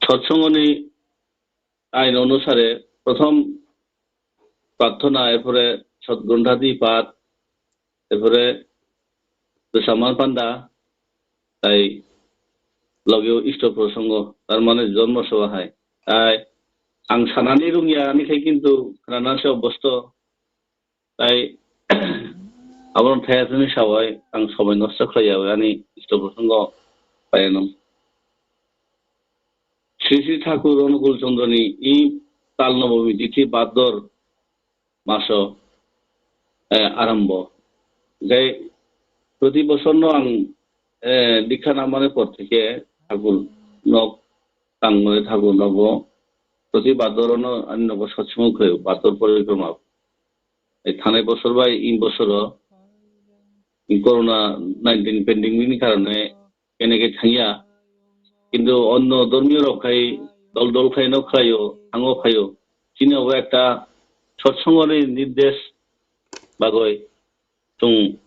Satsongoni ain onusare prothom prarthona, erpore sot grontha di pat, erpore Rwchapmani panda, tai logeo Ishwar Prasongo, tar mane Jonmo Sabha hai. Tai ang sanani rungya, ani khai kintu khwnana se obosto. Tai abono thaya thani sawai, ang somoi nosto khlaiya, ani Ishwar Prasongo payanw. Sri Sri Thakur Anukul Chandra ni i Tal Nabami tithi Bhador maso, eh, arombo. Hingke proti bosor no ang, eh, dikha nangmani por theke Thakur nok tangmani Thakur nogo proti Bhador no ani nogo satsongo khlaio, Bhador porikroma. Eh, thanai bosor bai in bosoro corona nineteen pandemic ni karone kene ke thangya. Kintu onno dhormiyo rok khai dol dol khai no khlaio, thango khaio. Chini obo ekta satsongoni nirdesh bagoi chwng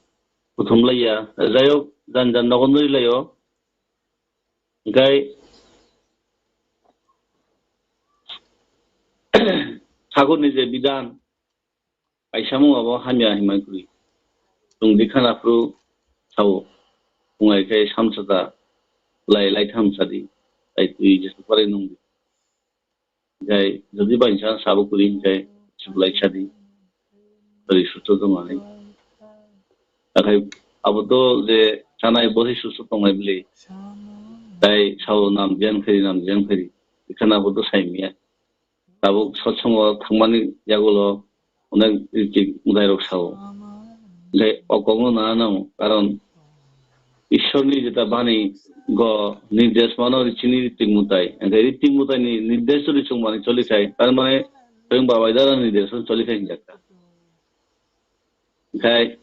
kuthum laiya. Jai hok, jan jan nogo nuri laio. Hingkai Thakurni je bidhan, kaisa mung abo hamya himai kwrwi. Chwng dikha naphru sao, wng ai khe samsata lai, lai tham sadi, lai twi jesa pare nung di. Jai jodi bainsa sabo kwrwi hwnkhe sublai sadi, kwrwi susto tongmani. Akhai abo to je chanai bo se susto tongnai bwle, tai sao nam jeng pheri, nam jeng pheri, dikha na abo to sai miya. Tabuk satsongo thangmani yagulo onek ritik mwtairok sao. Hingke o kokno nana nango, karon Ishwarni jeta bani go nirdesh mano chini ritik mwtai. Hingke ritik mwtaini nirdesh jodi chwng mani choli khai, tar mane chwng Babai Dada nirdesh choli khai hinjakha. Hingke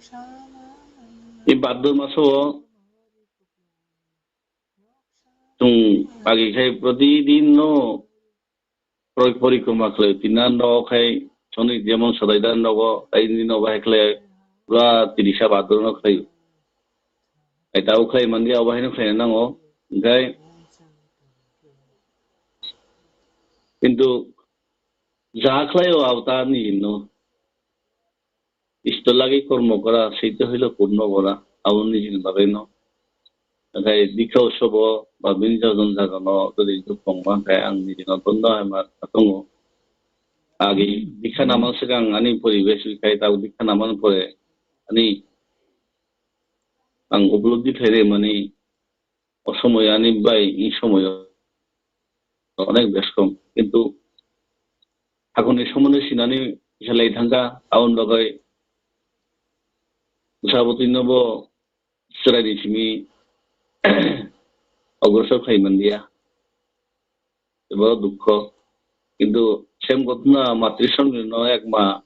i Bhador maso o Chwng agi khai protidin no pori-, porikroma khlai. Tina no khai chwngni jemon sadai da nogo, tai ni no bahai khlai pura tirisa badur no khlai. Ai tau khlai mandi abo hai no khlai nango. Khai kintu ja khlai o abo ta ni no. Ishwar lagi kormo kora, seito hoilo purno kora, abo nijini bagwi no. Nakhai dikha utsobo ba bini jojon jaga no jodi duk tong ma khai ang nijino tondo hai ma tongo. Agi dikha naman swkang ani poribesh khai tau dikha naman pore ani ang upolobdi khaire mani o somoy ani bai i somoy onek beskong. Kintu hakuni somono sinani selai thangkha, aboni bagwi bwsabotwi nobo chwraini simi ogrosor khai manliya. Ebo dukho. Kintu same ghotona matri songni no ek ma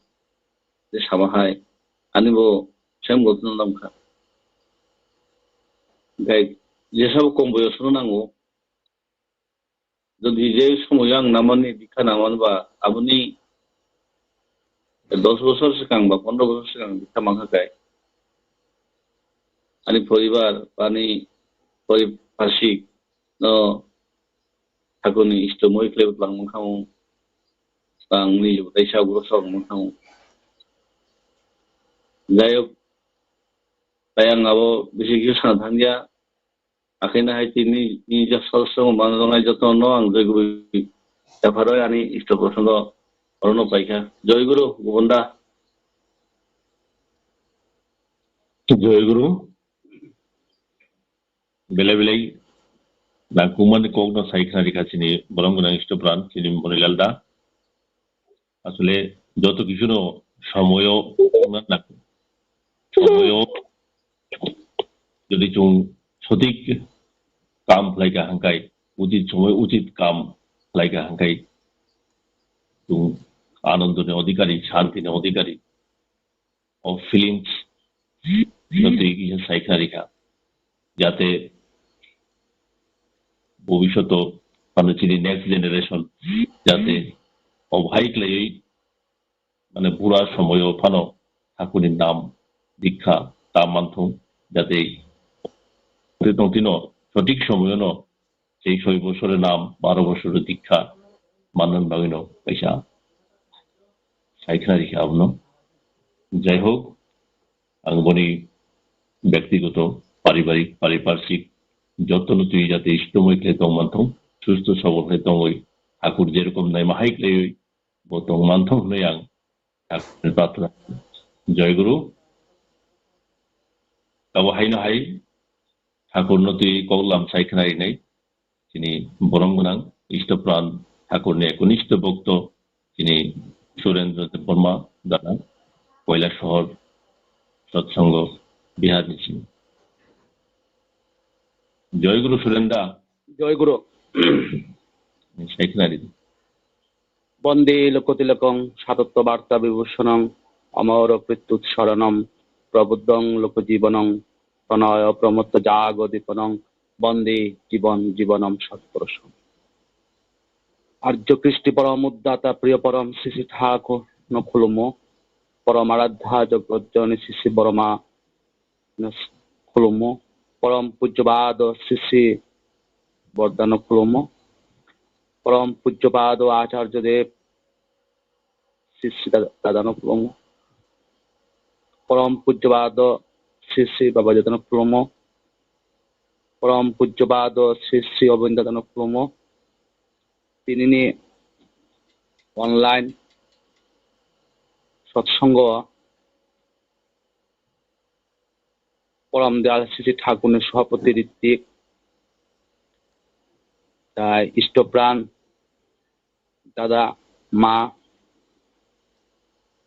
je sama hai, ani bo same ghotona nangkha. Gai jesabo kong boyosno nango, jodi je somoyo ang namani dikha naman ba aboni dos bosor swkang ba pondro bosor swkang dikha mankha kai ani poribar ba ani poriparsik no thakurni istomoi khlai bwtlang mankha ang ni taisa ugro sok mankha ang. Jai hok, tai ang abo bisi khe sana thangya. Akhirno hai tini ni jak sal sal manjanai joto no ang joi guru yapharoi ani isto proson do orono paikha. Joi guru, Gobonda. Joi guru. Belai belai nangkukmani kokno sai khna rikha chini borom gwnang isto pran chini Monilal da. Asole joto kichuno somoyo wngna nang-, somoyo jodi chwng sothik kam khlaikha hangkai, uchit somoy uchit kam khlaikha hangkai, chwng anondoni odhikari, shantini odhikari, o feelings no twi kisa sai khna rikha, jate bobishoto phano chini next generation jate o bahai khlaiwi mane bura somoyo phano thakurni nam dikha ta manthung, jate twi tong tino sothik somoyono sei soi bosore nam, baro bosore dikha manna bagwino kaisa sai khna rikha abono. Jai hok, ang boni bektigoto, paribarik, pariparsik jotono twi jate istomoi khlai tong manthung, susto sobol khlai tongwi, thakur jerokom naima hai khlaiwi bo tong manthung hwnwi ang Thakurni prarthana. Jai guru. Tabo haino hai thakurno twi kok lam sai khna rinai chini borom gwnang isto pran thakurni ekonisto bhokto chini Surendra Debbarma dana Koilasohor Satsanga Biharni simi. Jai guru Surendra. Jai guru. Sai khna ridi. Bondé lokottilakang sattatvattavibhūsanam, amaraṃ kritvā saranam pabuddhaṃ lokajīvanaṃ, tanāya pramottajāgadipaṇṇaṃ, bondé jīvan jīvanam satpuruṣaṃ. Arjo Kristi param uddhata priyo param Sri Sri Thakur no khulumo, param aradhya jagat janani Sri Sri Borma no khulumo, param pujyapad Sri Sri Bordhano khulumo, param pujyapad Acharya Dev Sri Sri Dada-, Dadano khulumo, param pujyapad Sri Sri Baba Dadano khulumo, param pujyapad Sri Sri Arvind Dadano khulumo. Tinini online satsanga Porom Dayal Sri Sri Thakurni Sohapoti Ritik, tai Istopran, dada, ma,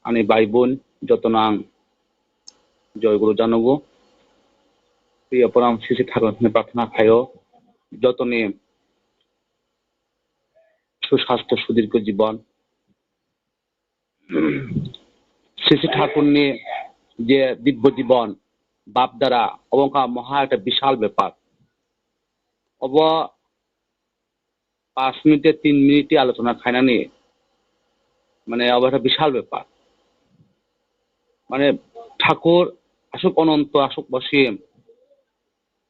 ani bai bun, jotono ang joy guru janogo. Priyo Porom Sri Sri Thakurni prarthana khaio, jotoni susastho, sudirgho jibon, Sri Sri Thakurni je dibbo jibon, bab dara, obo wngkha moha ekta bisal bepar. Obo পাঁচ মিনিটে তিন মিনিটে আলোচনা খাইনানি, মানে, অবস্থা বিশাল ব্যাপার। মানে, ঠাকুর আসুক অনন্ত, আসুক অসীম,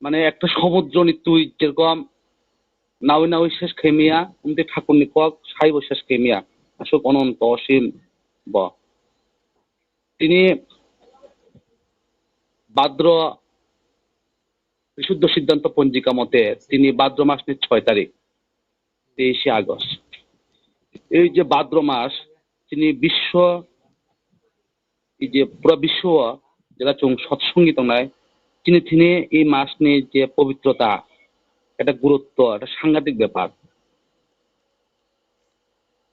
মানে, একটা সমুদ্র নিতুই যেরকম নাওই নাওই শেষ খাইমিয়া, উনতে ঠাকুর নিকক সাইব শেষ খাইমিয়া, আসুক অনন্ত অসীম ব। তিনি ভাদ্র বিশুদ্ধ সিদ্ধান্ত পঞ্জিকা মতে তিনি ভাদ্র মাসের ছয় তারিখ, তেইশে আগস্ট। এই যে ভাদ্র মাস, তিনি বিশ্ব, এই যে পুরা বিশ্ব যেটা চুং সৎসঙ্গী tongnai, তিনি তিনি এই মাসনি যে পবিত্রতা, এটা গুরুত্ব, এটা সাংঘাতিক ব্যাপার।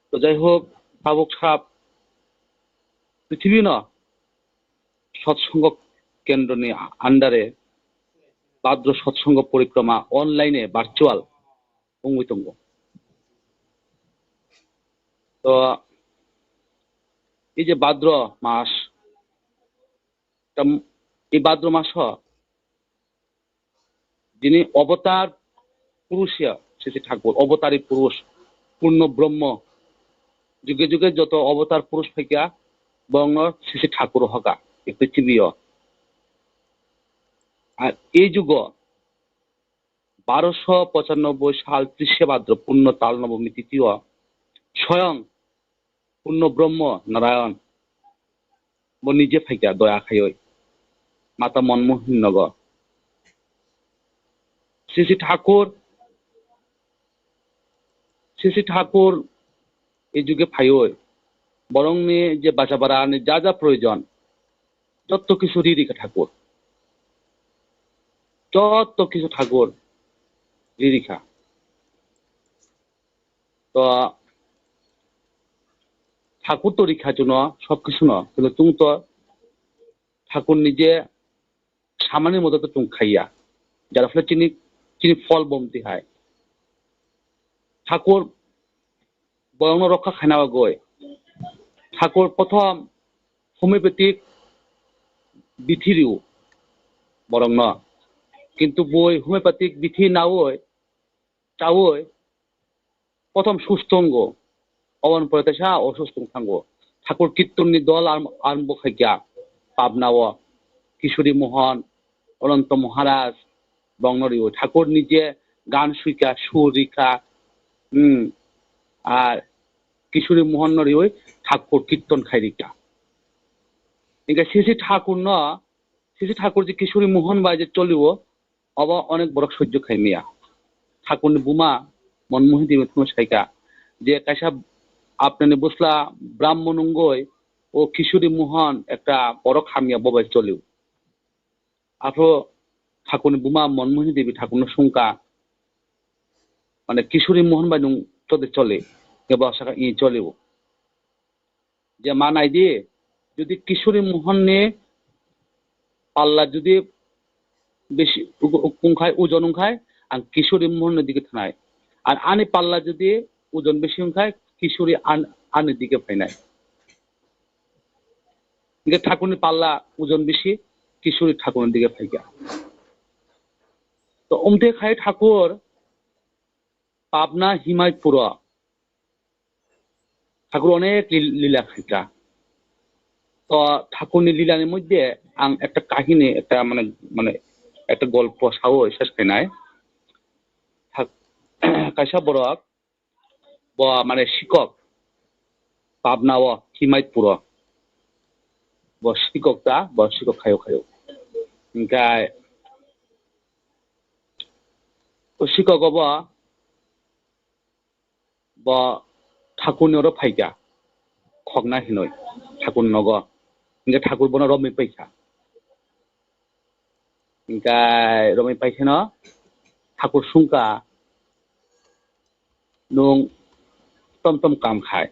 তো যাই হোক, tabuk sap পৃথিবী ন সৎসঙ্গ কেন্দ্রনি under-এ ভাদ্র সৎসঙ্গ পরিক্রমা online-এ virtual wngwi tongo. To, ei je Bhadra mass, tam, ei ভাদ্র মাসো jini অবতার পুরুষ ya, sisi ঠাকুর, অবতারী পুরুষ, পূর্ণ ব্রহ্ম, যুগে যুগে যত অবতার পুরুষ phaikha, borokno sisi ঠাকুর hoka, ei পৃথিবীও। আর এই যুগ বারোশো পঁচানব্বই সাল ত্রিশে ভাদ্র পূর্ণ তাল নবমী তিথিও স্বয়ং পূর্ণ ব্রহ্ম নারায়ণ bo নিজে phaikha doya khaiwi, mata Manmohan nogo. Sisi ঠাকুর, sisi ঠাকুর এই যুগে phaiwi, borokni je bacha barani ja ja proyojon, jotto kisu ri rikha Thakur, jotto kisu Thakur ri rikha. To ঠাকুর তো rikha chuno, সব কিছু no, কিন্তু chung তো ঠাকুর নিজে সামান্য মতো তো chung khaiya, যার ফলে chini, chini ফল bomti hai. ঠাকুর borokno রক্ষা khaina bagwi ঠাকুর প্রথম homeopathic bithi rio borokno, কিন্তু boi homeopathic bithi nawi chawi প্রথম সুস্থ wngo, oboni pore teisa অসুস্থ wng thango. Thakur kirtonni dol ar-, arombo khaikha, Pabna o, Kishori Mohan, Ananta Maharaj, bongno riwi. Thakur nije gan suikha, sur rikha, hmm, ar Kishori Mohan no riwi Thakur kirton khai rikha. Hingkhe sisi Thakur no, sisi Thakur je Kishori Mohan bai je choliwo, obo onek borok sojjo khai maya. Thakurni buma Manmohan Devi phano saikha je kaisa apnani bwsla Brahmo nungoi o Kishori Mohan ekta borok hamya bobai choli. Apho Thakurni buma Manmohan Devi Thakurno sungkha, mane Kishori Mohan bai nung chode chole, ebo saka i cholibo. Je ma nai di, jodi Kishori Mohan ni palla jodi besi u-, u-, wngkhai, ojon wngkhai, ang Kishori Mohan ni dige thanai. Ar ani palla jodi ojon besi wngkhai, Kishori an-, ani dige phainai. Hingke Thakur ni palla ojon besi, Kishori Thakur ni dige phaikha. To omte khai Thakur Pabna Himaitpuro Thakur onek li-, lila khaikha. To Thakurni lilani moddhe ang ekta kahini, ekta mane, mane ekta golpo sawi ses khainai. Thak-, kaisa borok bo mane sikok Pabna o Himaitpuro. Bo sikok ta, bo sikok khayo khayo. Hingkai o sikok obo bo Thakurni oro phaikha, khokna hinwi Thakurni nogo. Hingke Thakur bono romwi paikha. Hingke romwi paikheno Thakur sungkha, "Nwng tom tom kam khai."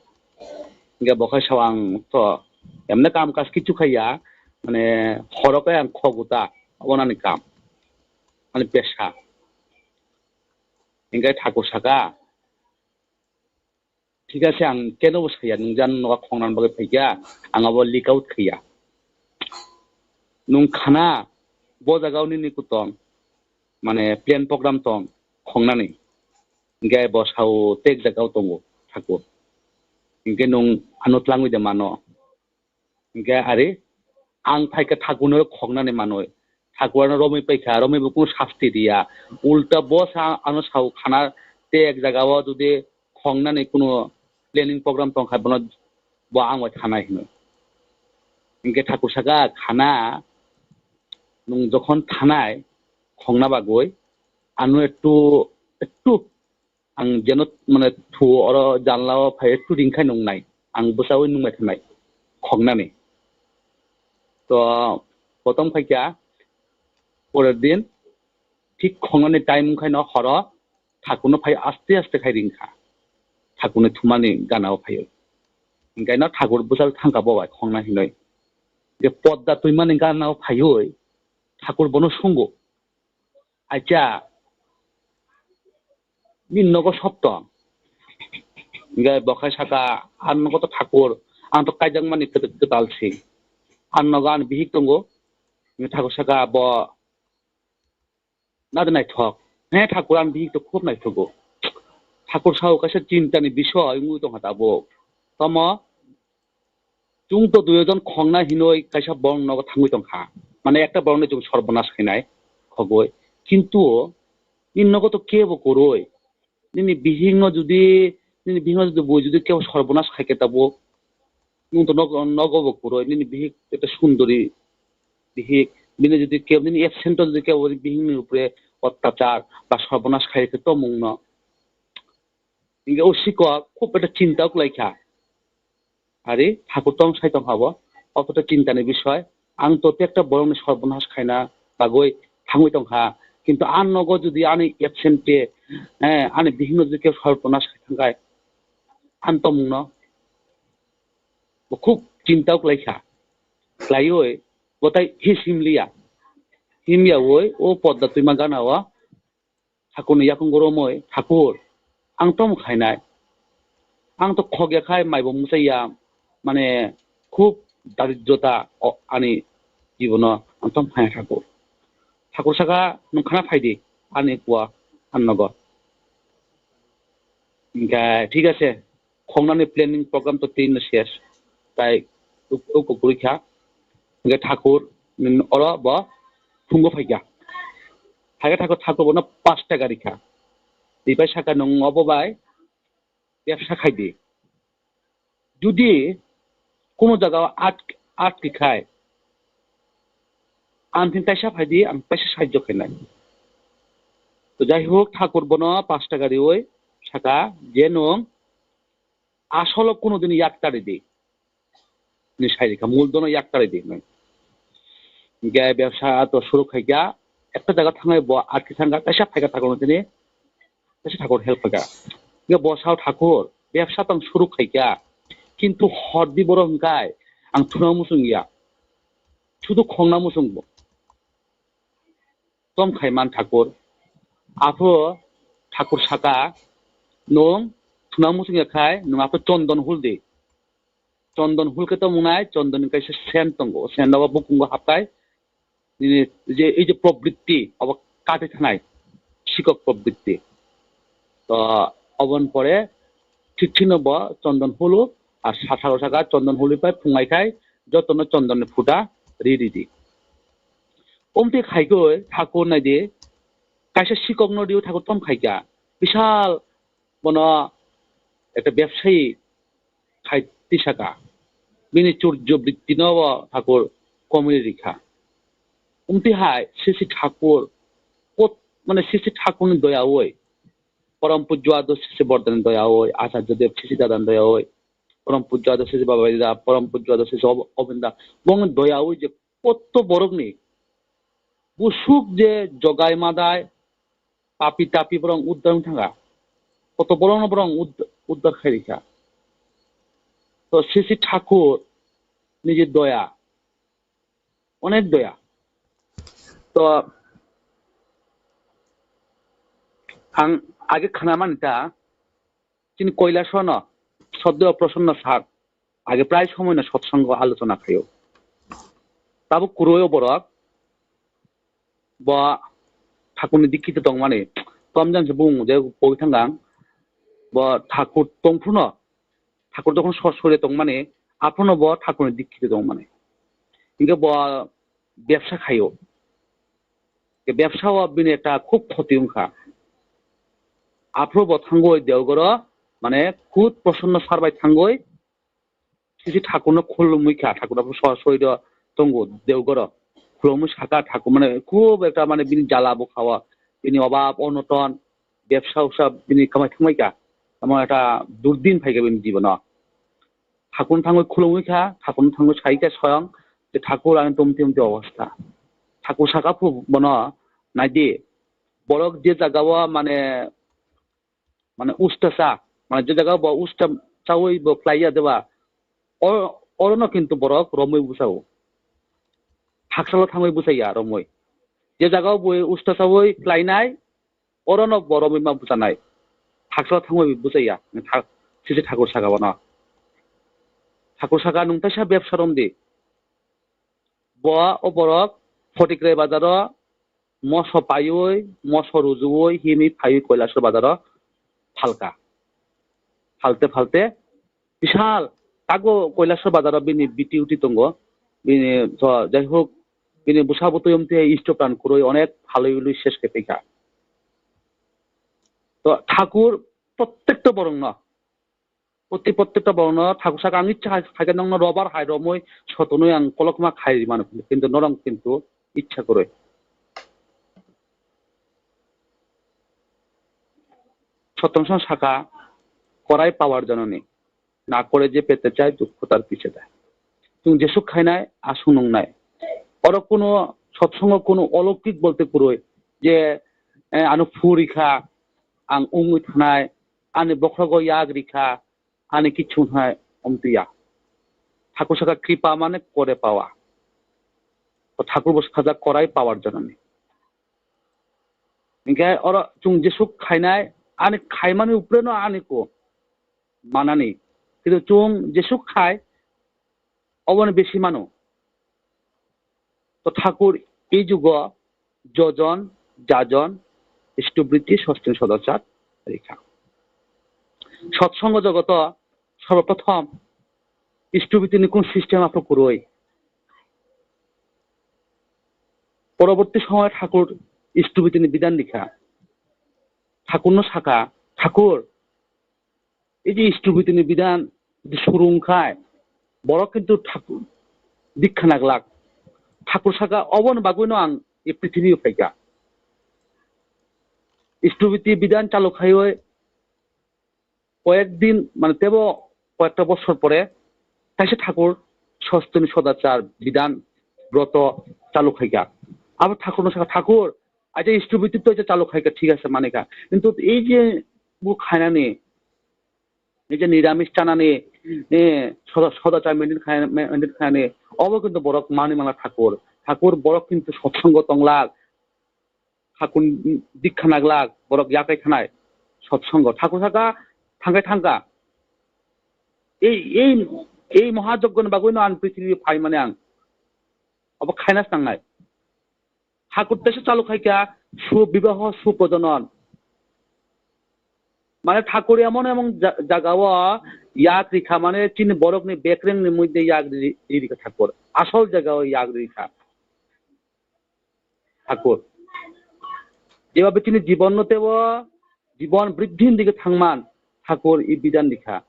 Hingke bo khai sao, "Ang to emne kam kaj kichu khaiya, mane horo khe ang khok uta, obo nani kam, mane pesa." Hingke Thakur saka, "Thik ase, ang keno bo saya, nwng jan nogo khongna bagwi phaikha, ang abo leak out khaiya. Nwng khana, bo jagao nini kutong, mane plan program tong, khongnani. Hinkhe bo sao tek jagao tongo thakur. Hinkhe nwng ano tlangwi de mano. Hinkhe ari ang phaikha thakurno khoknani manwi. Thakur ano romwi paikha, romwi bo kunu sasti riya. Ulta bo sa ano sao khana tek jagao jodi khoknani kunu planning program tongkha bono bo ang bai thanai hinwi. Hinkhe thakur saka khana nwng jokhon thanai khokna bagwi ano ektu, ektu ang jeno mane thuo oro janla o phai ektu ringkhai nungnai. Ang bwchaui nungbai thanai khoknani. To prothom khaikha porer din thik khoknani time wngkhaino horo thakurno phai aste aste khai ringkha. Thakurni thumani gana o phaiwi. Hinkhaino thakur bwchal thangkha bo bai khokna hinwi. Je podda twimani gana o phaiwi thakur bono sungo. Acha, nini nogo sop tong? Hinkhe bo khai saka, "Ang nogo to thakur, ang to kaijakmani kwtal si. Ang nogo ani bihik tongo." Hinkhe thakur saka, "Bo nade naithok?" "He thakur, ani bihik to khub naithogo." Thakur sao kaisa chintani bisoy wngwi tongkha tabuk. Tamo Chwng to duijon khongna hinoi kaisa borok nogo thangwi tongkha. Mane ekta borokni chwng sorbonas khainai khogoi. Kintu nini nogo to kebo kwrwi. Nini bihikno jodi, nini bihikno jodi bui jodi kebo sorbonas khaikhe tabuk nwng to nogo, nogo bo kwrwi. Nini bihik ekta sundori bihik. Bini jodi kebo nini absent o jodi kebo bihikni upre ottachar ba sorbonas khaikhe tomungno. Hinkhe o sikok khub ekta chinta kwlaikha. Ari thakur tong sai tongkha bo. O khe to chintani bisoy. Ang to tekta borokni sorbonas khaina bagwi thangwi tongkha. Kintu ang nogo jodi ani absent-e, eh, ani bihikno jodi kebo sorbonas khai thangkhai, ang tomungno bo khub chinta kwlaikha. Kwlaiwi bo tai hisimliya. Himyawi o podda twima gana o thakurni yakung romwi, "Thakur, ang tamo khainai? Ang to khokya khai maibo mwchaiya, mane khub daridrota o ani jibono ang tamo khainai thakur." Thakur saka, "Nwng khana phaidi ani kua ang nogo." Hinkhe thik ase, khongnani planning program to tini no ses, tai uk-, uk-, ukurikha. Hinkhe thakur, mm, oro bo phungo phaikha. Phaikhe thakur, thakur bono pash taka rikha. Ripai saka, "Nwng obo bai bebsa khaidi. Judi kuno jaga o at-, atki khai, ang thing kaisa phaidi, ang kaisa sahajyo khainai." To jai hok, thakur bono pash taka riwi saka je, "Nwng asolo kuno din yak ta ridi," hinwi sai rikha, "Muldono yak ta ridi," hinwi. Hinkhe bebsa to suru khaikha, ekta jaga thangnai bo atki thangkha, kaisa phaikha thakurno tini, kaisa thakur help khaikha. Hinkhe bo sao, "Thakur, bebsa tong suru khaikha, kintu hordi borok hinkhai ang thuna muchungya, sudu khongna muchungo." Tom khai man thakur. Apho thakur saka, "Nwng thuna muchungya khai nwng apho chondon huldi." Chondon hulkhe tamo wngnai, chondon ni kaisa sen tongo, sen rok bukungo hapkhai nini je ei je probritti obo kati thanai, sikok probritti. To oboni pore thik thikno bo chondon hulo, ar sa-, thakur saka chondon hului pai phungai khai jotono chondon ni phuta ri ridi. Omte khaikhe thakur naidi, kaisa sikokno rio thakur tom khaikha, bisal bono ekta bebsayi khai tisaka, bini churjo brittino bo thakur komwi rikha. Omte hai sisi thakur, kot, mane sisi thakurni doyawi, Param Pujjo Adho Sisi Bordani doyawi, Acharya Dev Sisi Dadani doyawi, Param Pujjo Adho Sisi Baba Dida, Param Pujjo Adho Sisi Ob-, Obinda, bongni doyawi je kotto borokni busuk je jogai madai, papi tapi borok uddar wng thangkha, kotto borokno borok ud-, uddar khai rikha. To sisi thakur ni je doya, onek doya. To ang age khana mani ta, chini Koilashono Soddoyo Prosonno sir age prai somoino sotsongo alochona khaio. Tabuk kwrwi o borok bo thakurni dikkito tongmani, tomjang se bung je pogwi thangkha ang, Bo thakur tongphruno, thakur jokhon sor sori tongmani, aphruno bo thakurni dikkito tongmani. Hinkhe bo bebsa khaio. Bebsa o bini ekta khub khoti wngkha. Aphuru bo thangwi deogoro, mane, khud Prosonno sar bai thangwi sisi thakurno khulumwi kha, thakur aphuru sor sori do tongo deogoro. Khulumwi saka thakur, mane, khub ekta, mane, bini jala bukha o, bini obab onoton, bebsa usa bini kamai thangbai kha. Tamo ekta durdin phai kha bini jibono. Thakurno thangwi khulumwi kha, thakurno thangwi sai kha swang je, "Thakur, ani tumti umti obostha." Thakur saka phu bono, "Naidi, borok je jaga o mane, mane usta cha, mane je jaga o bo usta chawi bo klai ya deba, o-, orono kintu borok romwi bwsao. Haksalo thangwi bwsaiya romwi. Je jaga o bo usta chawi klainai, orono bo romwi ma bwchanai. Haksalo thangwi bwchaiya." Tha-, sisi thakur saka bono. Thakur saka, "Nwng teisa bebsa romdi." Bo o borok Photikrai bazaro moso paiwi, moso rujuwi, himwi phaiwi Kailasor bazaro phalka. Phalte phalte bisal tago Kailasor bazaro bini B T O T tongo. Bini to, jai hok, bini bwsa bwtwi omtwi stop ran kwrwi onek phalwi lwi ses khe twi kha. To thakur prottekta borokno, prottek, prottekta borokno thakur saka, "Ang icha hai, hai khe nokno robar hai romwi sotonwi ang kolokma khai mano, kintu norok kintu icha kwrwi." Sotong song saka, "Korai power janani, na kore je pete chai, dukho tar piche dai." Chwng jesuk khainai, aswk nungnai. Oro kuno sotsongo kuno oloukik bolte kwrwi je, eh, ano phuri kha, ang wngwi thanai, ani bokhrogo yak rikha, ani kichu hai omtwi ya. Thakur saka, "Kripa mane kore pawa." To thakur bo sakha, "Korai power janani." Hinkhe oro chwng jesuk khainai, ani khaimani upreno ani ko manani. Kintu chwng jesuk khai, oboni besi mano. To thakur ei jugo jojon, jajon, istubriti, sostini, sodachar rikha. Sotsongo jogoto sorboprothom istubitini kun system aphru kwrwi. Poroborti somoy thakur istubitini bidan rikha. Thakurno saka, "Thakur, ei je istubitini bidan je suru wngkhai, borok kintu thakur dikha naglak." Thakur saka, "Oboni bagwino ang e prithibi o phaikha." Istubiti bidan chalu khaiwi koyek din, mane, tebo koyekta bosor pore kaisa thakur sostoni sodachar bidan broto chalu khaikha. Abo thakurno sakha, "Thakur, aja istubiti to chalu khaikha, thik ase, manikha. Kintu ei je bo khainani, ei je niramis chanani, eh, soda, sodachar maintain khai-, maintain khainani, obo kintu borok mani mangla thakur. Thakur, borok kintu sotsongo tonglak." Thakur dikha naglak, borok yakai thanai, sotsongo. Thakur saka, "Thangkai thangka. Ei, ei, ei mohajogoni bagwino ang prithibi phai mane ang. Obo khaina nangnai." Thakur teisa chalu khaikha, "Subibaho suprojonon." Mane thakur emon emon ja-, jagao yak rikha, mane chini borokni bekrengni moddhe yak ri-, ri-, rikha thakur. Asol jagao yak rikha. Thakur. Jeba bini jibonno tebo jibon briddhini dige thangman thakur i bidan rikha.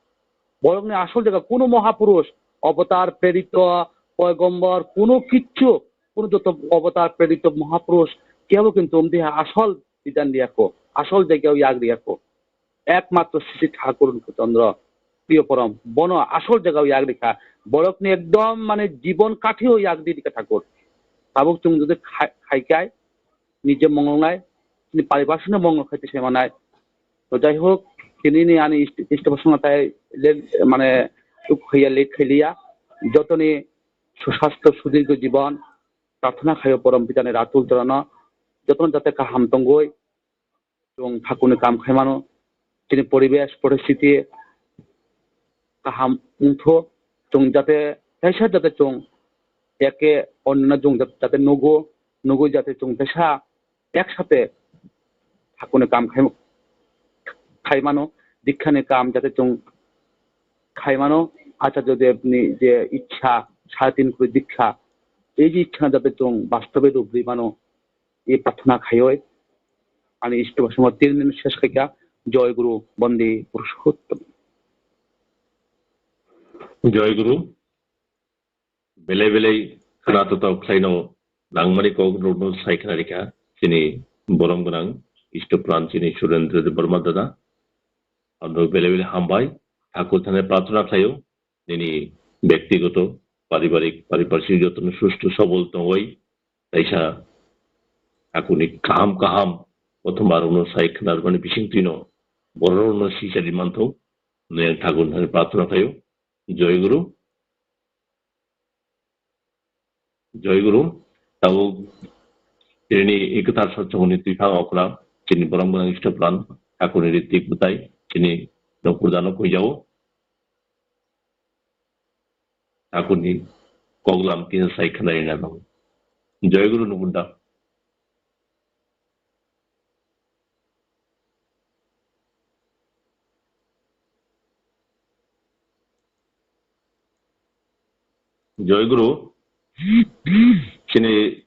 Borokni asol jaga kuno mohapurush, avatar, prerito, poigombor, kuno kichu, kuno joto avatar, prerito, mohapurush, kebo kintu omdiha asol bidan riyakho, asol jagao yak riyakho. Ekmatro sisi thakur Chandra, priyo porom, bono asol jagao yak rikha. Borokni ekdom mane jibon kathio yak di rikha thakur. Tabuk chwng jodi khai-, khaikai, nije mongolnai, ni paribashino mongol khaite semanai. To jai hok, tini ni ani ist-, istobasona tai le-, mane uk khaiya, late khailiya. Jotoni susastho, sudirgho jibon, prarthana khaio porom pitani Ratul Torano, jotono jate kaham tongoi, chwng thakurni kam khai mano, chini poribesh, poristiti kaham wngtho, chwng jate teisa jate chwng eke onno chwng jate, jate nugo, nugui jate chwng teisa ek sate thakurni kam khai, khai mano, dikkhani kam jate chwng khaimano, Acharya Devni je ichha, sare tin kuri dikha, ei je ichha jate chwng bastobe rup rimano, ei prarthana khaioi ani istobha somo tin din ses khaikha. Joy Guru, Bonde Purushottam. Joy Guru. Belai belai khwna totok khlaino nangmani kok rokno sai khna rikha chini borom gwnang istopran chini Surendra Debbarma dada. Ano belai belai hambai, thakur thani prarthana khlaio nini bektigoto, paribarik, pariparshik jotono susto sobol tongoi, taisa thakurni kaham kaham kothoma rokno sai khna rwmani bisingtwino bororokno sijari manthok, nini thakur thani prarthana khlaio. Joy Guru. Joy Guru, tabuk chini kwthar sotsongni twiphang okra, chini borom gwnang istopran, thakurni ritik bwtai, chini nokpurdano kuijao, thakurni koklam kisa sai khwnai na. Joy Guru nukunda. Joy Guru, chini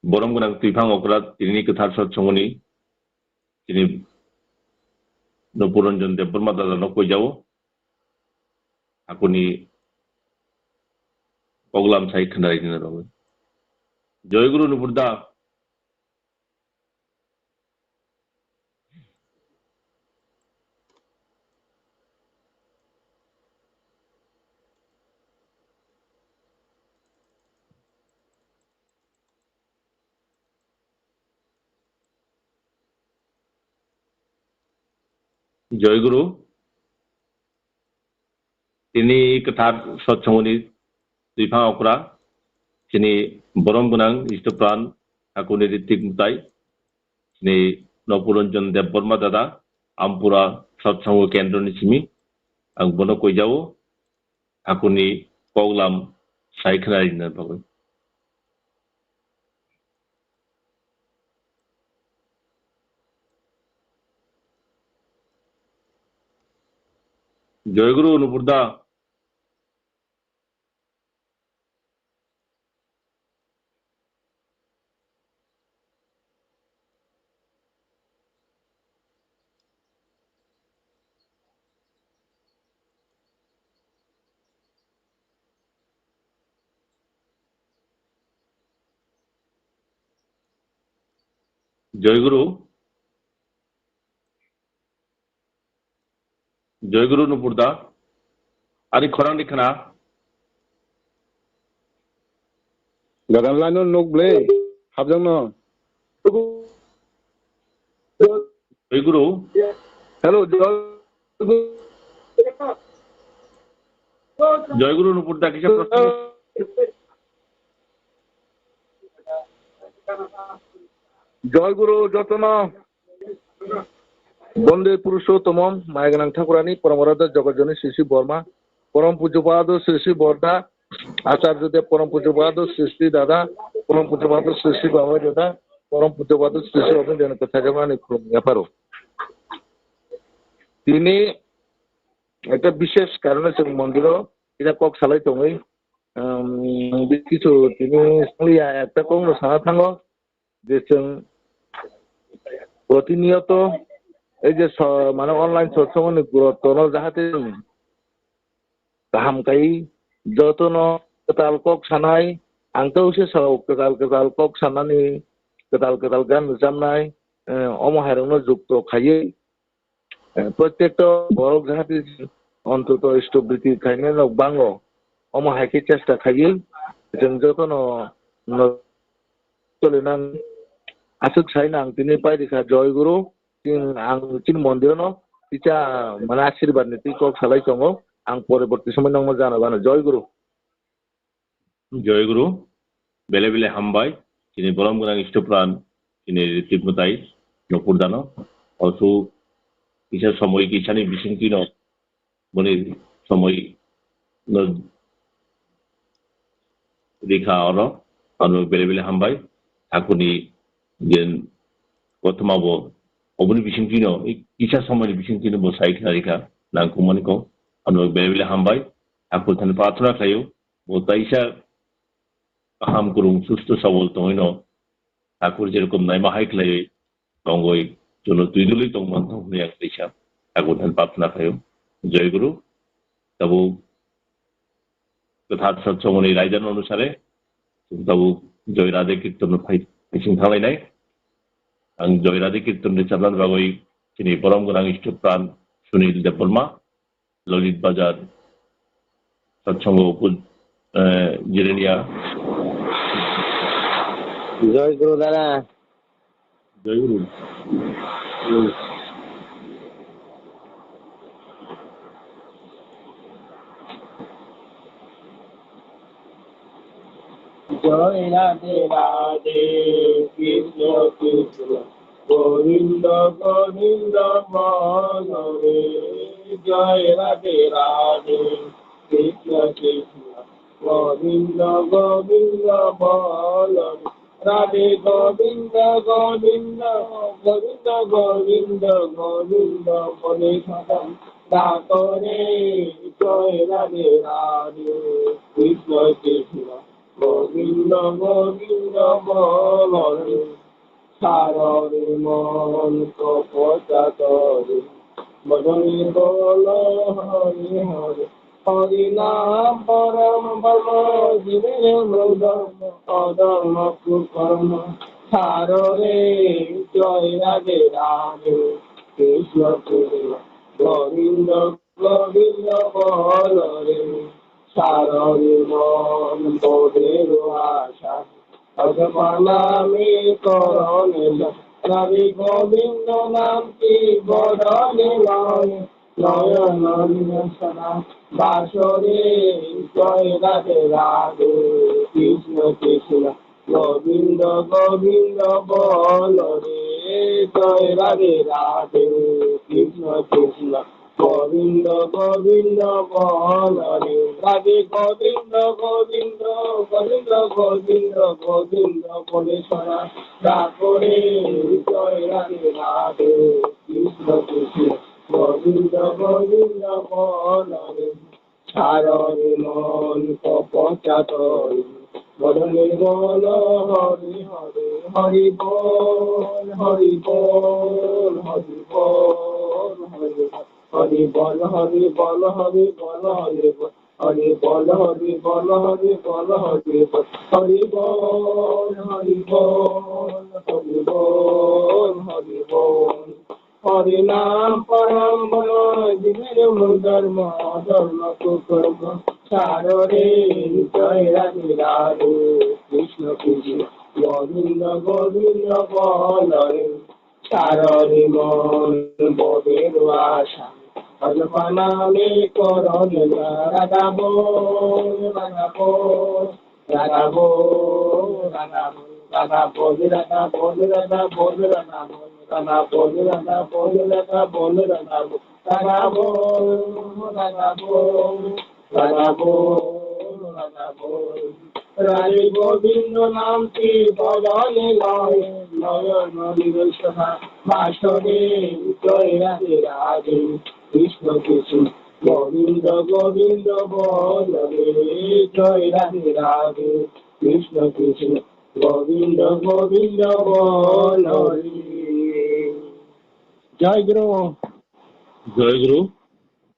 borom gwnang twiphang okra tini kwthar sotsongni chini Nupuranjan Debbarma dada no kuijao, thakurni koklam sai khwnai na. Joy Guru nukunda. Joy Guru. Tini kwthar sotsongni twiphang okra, chini borom gwnang istopran, thakurni ritik bwtai, chini Nupuranjan Debbarma dada, Ampura sotsongo kendroni simi, ang bono kuijao, thakurni koklam sai khwnai na bagwi. Joy Guru nukunda. Joy Guru. Joy Guru nukunda. Ani khorang ni khna. Gagan lano nuk ble. Habjang no. Joy Guru. Hello, Joy Guru. Joy Guru nukunda kisa proshno. Joy Guru jotono. Bonde Purushottomam, maya gwnang thakurani, Porom Aradhya Jagatjoni Sri Sri Borma, Porom Pujyapado Sri Sri Borda, Acharya Dev Porom Pujyapado Sri Sri Dada, Porom Pujyapado Sri Sri Baba Dada, Porom Pujyapado Sri Sri Obin Dena Kwthajamani khulum yapharo. Tini ekta bishesh karone chwng mondiro ida kok salai tongwi, um, kichu tini saliya ekta kokno sana thango. Je chwng protiniyoto ei je so-, mane online sotsongoni gurottono jahate chwng kaham kai jotono kwtal kok sanai, ang to se sao kwtal kwtal kok sanani, kwtal kwtal gan rwchabnai, eh, omo hairokno jukto khaiwi, eh, prottekta borok jahate ontoto istobriti khainai rok bango, omo hai khe chesta khaiwi chwng jotono no-, tolinang. Aswk sai nang tini pairikha Joy Guru, chini ang chini mondirono kisa mane asirbaad ni twi kok salai tongo, ang poroborti somoi nokno jana bana. Joy Guru. Joy Guru, bele bele hambai, chini borom gwnang istopran, chini ritik mwtai, nokpurdano, osu kisa somoi kisani bisingtwino, boni somoi no rikha oro, ano bele bele hambai, thakurni jen kothoma bo Oboni bisingtwino, i-, kisa somoini bisingtwino bo sai khnarikha, nangkukmani kok. Abono bebele hambai, Thakur thani prarthana khlaio, bo taisa kaham kwrwng susto sabol tongwino, Thakur jerokom naima hai khlaiwi tongwi, chwngno twidulwi tongmanthogo hwnwi ang teisa Thakur thani prarthana khlaio. Jai Guru. Tabuk kwthar satsongni raidano onusare, tabuk Joy Radhe Kirtan phai-, phaising thanglainai. Ang Joy Radhe Kirtan rwchapnani bagwi chini borom gwnang Istopran Sunil Debbarma, Lolit Bazar, satsongo upos-, eh, jirania. Jai Guru dada. Jai Guru. Jai Radhe Radhe, Krishna Krishna, Govinda Govinda, bol Hare. Jai Radhe Radhe, Krishna Krishna, Govinda Govinda, bol Hare. Radhe Govinda Govinda, Govinda Govinda, Govinda Govinda, Hare Krishna. Jai Radhe Radhe, Krishna Krishna, Govinda Govinda, bol Hare. Sarari mon ko pocha tori, bodoni bolo Hari Hari. Hari nam param brahma, jibir mul dharma, adharma kukarma. Sarari Jai Radhe Radhe, Krishna Krishna, Govinda Govinda, bol Hare. Sarari mon bodhero asha, ajapana me korone ja. Hari Govinda nam ki bodhane loi, noyone nirjana basore. Jai Radhe Radhe, Krishna Krishna, Govinda Govinda, bol Hare. Jai Radhe Radhe, Krishna Krishna, Govinda Govinda, bol Hare. Radhe Govinda Govinda, Govinda Govinda, Govinda Govinda, Hare Krishna. Jai Radhe Radhe, Krishna Krishna, Govinda Govinda, bol Hare. Sarari mon ko pocha tori, bodoni bolo Hari Hari. Hari bol, Hari bol, Hari bol, Hari bol. Hari bol, Hari bol, Hari bol, Hari bol. Hari bol, Hari bol, Hari bol, Hari bol. Hari bol, Hari bol, Hari bol, Hari bol. Hari nam param brahma, jibir mul dharma, adharma kukarma. Sarari Jai Radhe Radhe, Krishna Krishna, Govinda Govinda, bol Hare. Sarari mon bodhero asha, ajapana me korone ja. Radha bol, Radha bol, Radha bol, Radha bol, Radha bol, Radha bol, Radha bol, Radha bol, Radha bol, Radha bol, Radha bol, Radha bol, Radha bol, Radha bol, Radha bol, Radha bol. Radhe Govinda nam ki bodhane loi, noyone nirjana basore. Jai Radhe Radhe, Krishna Krishna, Govinda Govinda, bol Hare. Jai Radhe Radhe, Krishna Krishna, Govinda Govinda, bol Hare. Jai Guru. Jai Guru.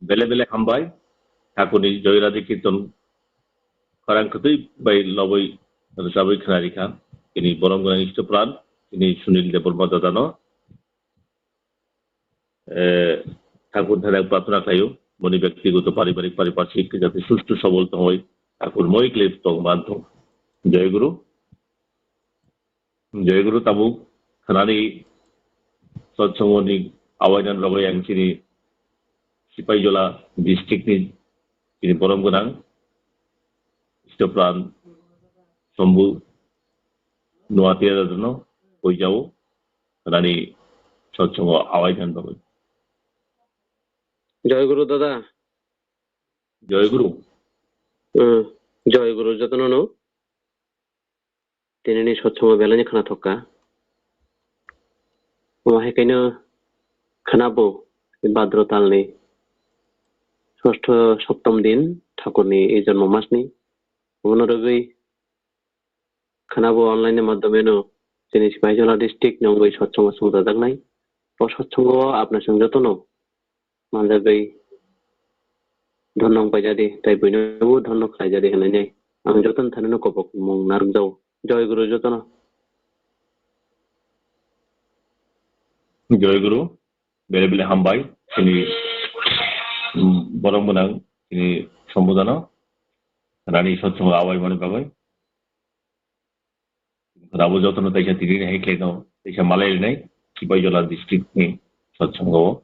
Bele bele hambai. Thakurni Jai Radhe Kirtan khorang kwtwi bai lobwi rwchabwi khwnarikha. Chini borom gwnang Istopran, chini Sunil Debbarma dadano. Eh, Thakur thani prarthana khlaio, boni byaktigoto paribarik pariparshik jate sustu sobol tongwi Thakur moi kle tong manthok. Jai Guru. Jai Guru. Tabuk khwnani satsangoni awainan rogwi ang chini Sipaijola district ni chini borom gwnang Istopran Sombu Nuatia dadano poijao khwnani sotchongo awai khan bagwi. Jai Guru dada. Jai Guru. Hmm. Jai Guru jotono no. Tinini sotchongo belai ni khwnathok kha. Omo hai kaino Khnabo, Bhadra talni sosto soptom din Thakurni ei jonmo masni. Obono rwgwi khnabo online ni madhyameno chini Sipahijola district ni wngwi sotsongo songchajaknai. O sotsongo o apna chwng jotono manjagwi dhonnong paijadi, tai buinobo dhonno khlaijadi hwnwi ang jotoni thanino kobok mung narwkjago. Joy Guru jotono. Joy Guru, bele bele hambai, chini, mm, borok gwnang, chini sombodano, rani sotsongo awai mani bagwi. Rabo jotono taisa tini hai khlaino, taisa malai rinai, Sipahijola district ni sotsongo.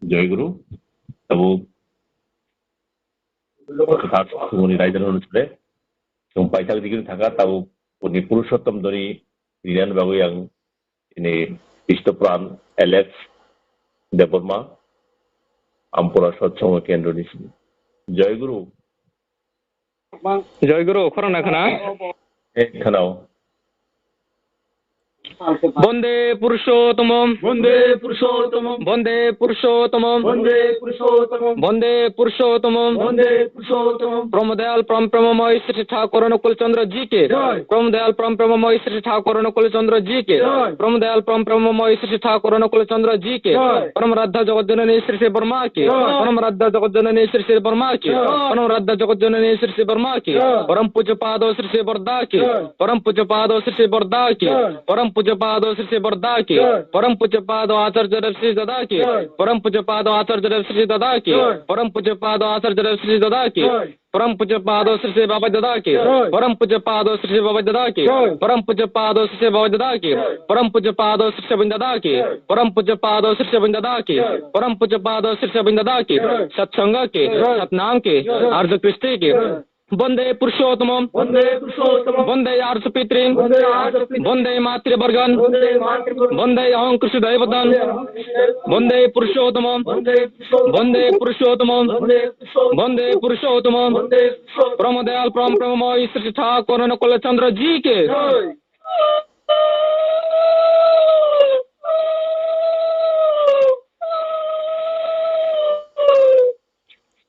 Joy Guru, abo Kwthar Songni raida rwno chwle. Chwng paithak digini thangkha, tabuk boni Purushottom doni rinani bagwi ang chini Istopran Alex Debbarma, Ampura Sotsongo Kendroni simi. Joy Guru. Joy Guru, khorang na khana? Eh, khanao. Bonde Purushottam. Bonde Purushottam. Bonde Purushottam. Bonde Purushottam. Bonde Purushottam. Bonde Purushottam. Pramodayal Param Premomoy Sri Thakur Anukul Chandra ji ki. Jai. Pramodayal Param Premomoy Sri Thakur Anukul Chandra ji ki. Jai. Pramodayal Param Premomoy Sri Thakur Anukul Chandra ji ki. Jai. Param Radha Jagat Janani Sri Sri Barma ki. Jai. Param Radha Jagat Janani Sri Sri Barma ki. Jai. Param Radha Jagat Janani Sri Sri Barma ki. Jai. Param Pujya Pado Sri Sri Barda ki. Jai. Param Pujya Pado Sri Sri Barda ki. Jai. Param Pujya Pado Sri Sri Barda ki. Jai. Param Pujya Pado Acharya Dev Sri Dada ki. Jai. Param Pujya Pado Acharya Dev Sri Dada ki. Jai. Param Pujya Pado Acharya Dev Sri Dada ki. Jai. Param Pujya Pado Sri Sri Baba Dada ki. Jai. Param Pujya Pado Sri Sri Baba Dada ki. Jai. Param Pujya Pado Sri Sri Baba Dada ki. Jai. Param Pujya Pado Sri Sri Baba Dada ki. Jai. Param Pujya Pado Sri Sri Baba Dada ki. Jai. Param Pujya Pado Sri Sri Baba Dada ki. Jai. Satsanga ki. Jai. Satnam ki. Jai. Arya Kristi ki. Jai. Bonde Purushottam. Bonde Purushottam. Bonde Arya Pitri. Bonde Arya Pitri. Bonde Matri Bargan. Bonde Matri Bargan. Bonde Ahong Krishi Daivadan. Bonde Ahong Krishi Daivadan. Bonde Purushottam. Bonde Purushottam. Bonde Purushottam. Bonde Purushottam. Bonde Purushottam. Bonde Purushottam. Pramodayal Param Premomoy Sri Thakur Anukul Chandra ji ki. Jai.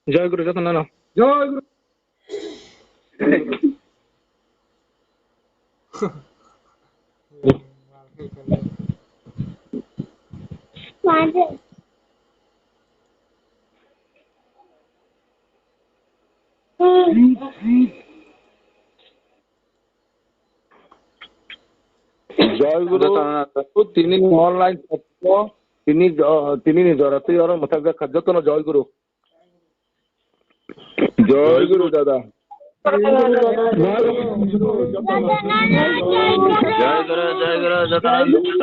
Joy Guru jotono. Joy Guru. Joy Guru, tini online, tini, tini ni jora twi oro mwthakjak kha, jotono Joy Guru. Joy Guru dada. Joy Guru, Joy Guru, jotono. Joy Guru.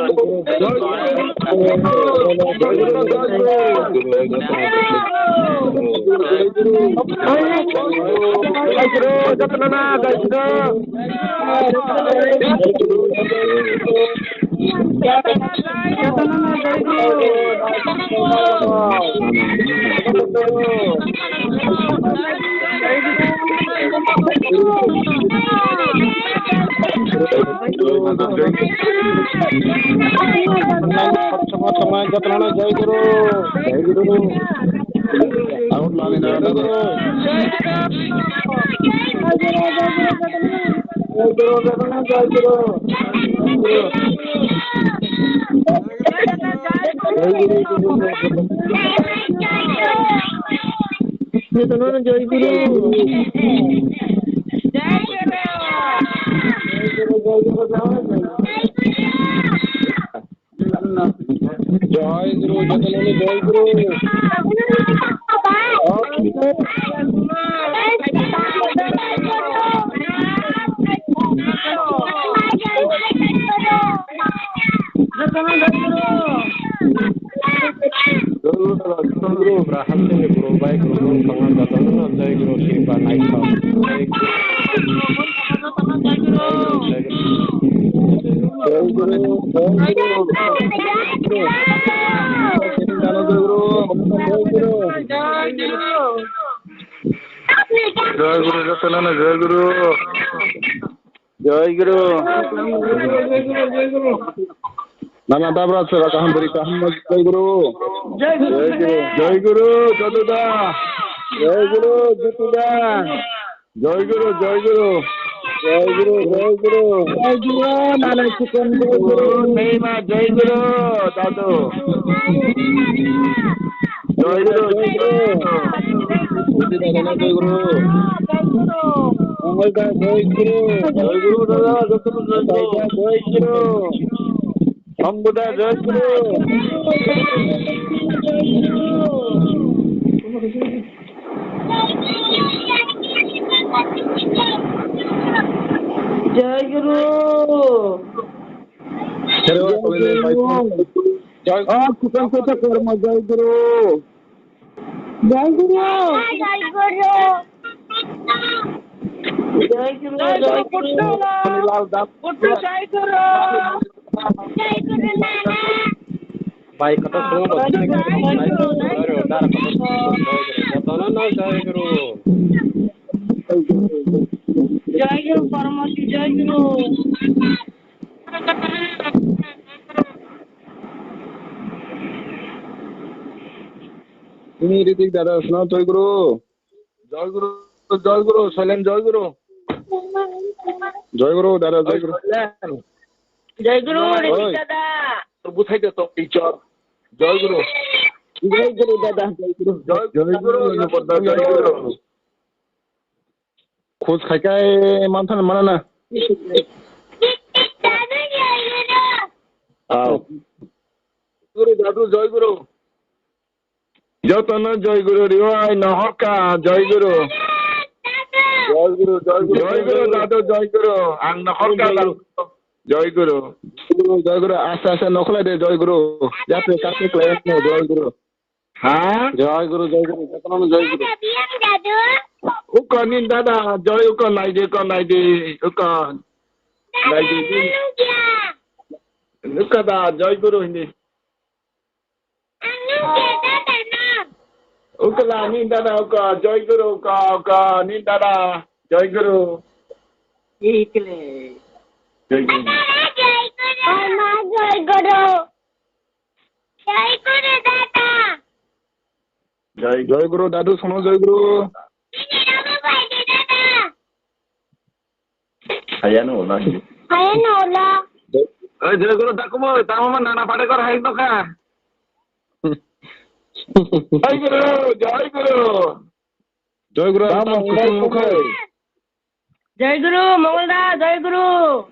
Jotono Joy Guru. Joy Guru, jotono Joy Guru. Joy Guru, Guru, Guru, Braham Singh, Guru Bai, Guru Guru, Pangal, Guru Guru, Joy Guru, Shiva, Naikha. Joy Guru, jotono joy guru. Joy guru. Nana dabra sera kaham beri kaham ma jai guru. Jai guru. Jai guru, jai guru, jai guru, jai guru, jai guru, jai guru. Jai guru, jai guru. Jai guru, nana chikon jai guru. Jai guru, jai guru, dadu. Jai guru, jai guru. Jai guru. Mongol da, jai guru. Jai guru, dada, jai guru. Jai guru. Sambhuda, jai guru. Jai guru. Jai guru. Jai guru. Jai guru. Jai guru. Jai guru, jai guru. Jai guru. Jai guru, nana. Bai, kotor swngo bo. Jai guru, jai guru, jai guru. Jotono no jai guru. Jai guru, Parmoti, jai guru. Ini Ritik dada, swnam jai guru. Jai guru, jai guru, Soilen jai guru. Jai guru, dada, jai guru. Jai guru, Oi. Ritik dada. Buthai de to, teacher. Jai guru. Jai guru, dada, jai guru. Jai guru, jai guru. Khoj khai khai manthar mana na. Au. Guru, dadu, jai guru. Jotono jai guru riwai nohorka jai guru. Jai guru, jai guru. Jai guru dadu jai guru. Ang nohorka jai guru. Jai guru. Jai guru, jai guru. Asta asta nokhlai de jai guru. Jate kate klai jai guru. Ha? Jai guru, jai guru. Jotono jai guru. Uko ni dada jai uko nai de uko nai de uko. Nai de. Uko da jai guru hindi. Ukla ni dada uka, jai guru uka, uka ni dada, jai guru. Ikle. Jai guru. Ama jai guru. Jai guru dada. Jai, jai guru dadu sono jai guru. Ini nama bai dada. Hayano wala. Hayano wala. Oi, jai guru dakumo, tamo man nana pade kor hai to ka. Jai guru, jai guru. Jai guru, tamo tam kutung mukhai. Jai guru, Mongol da, jai guru.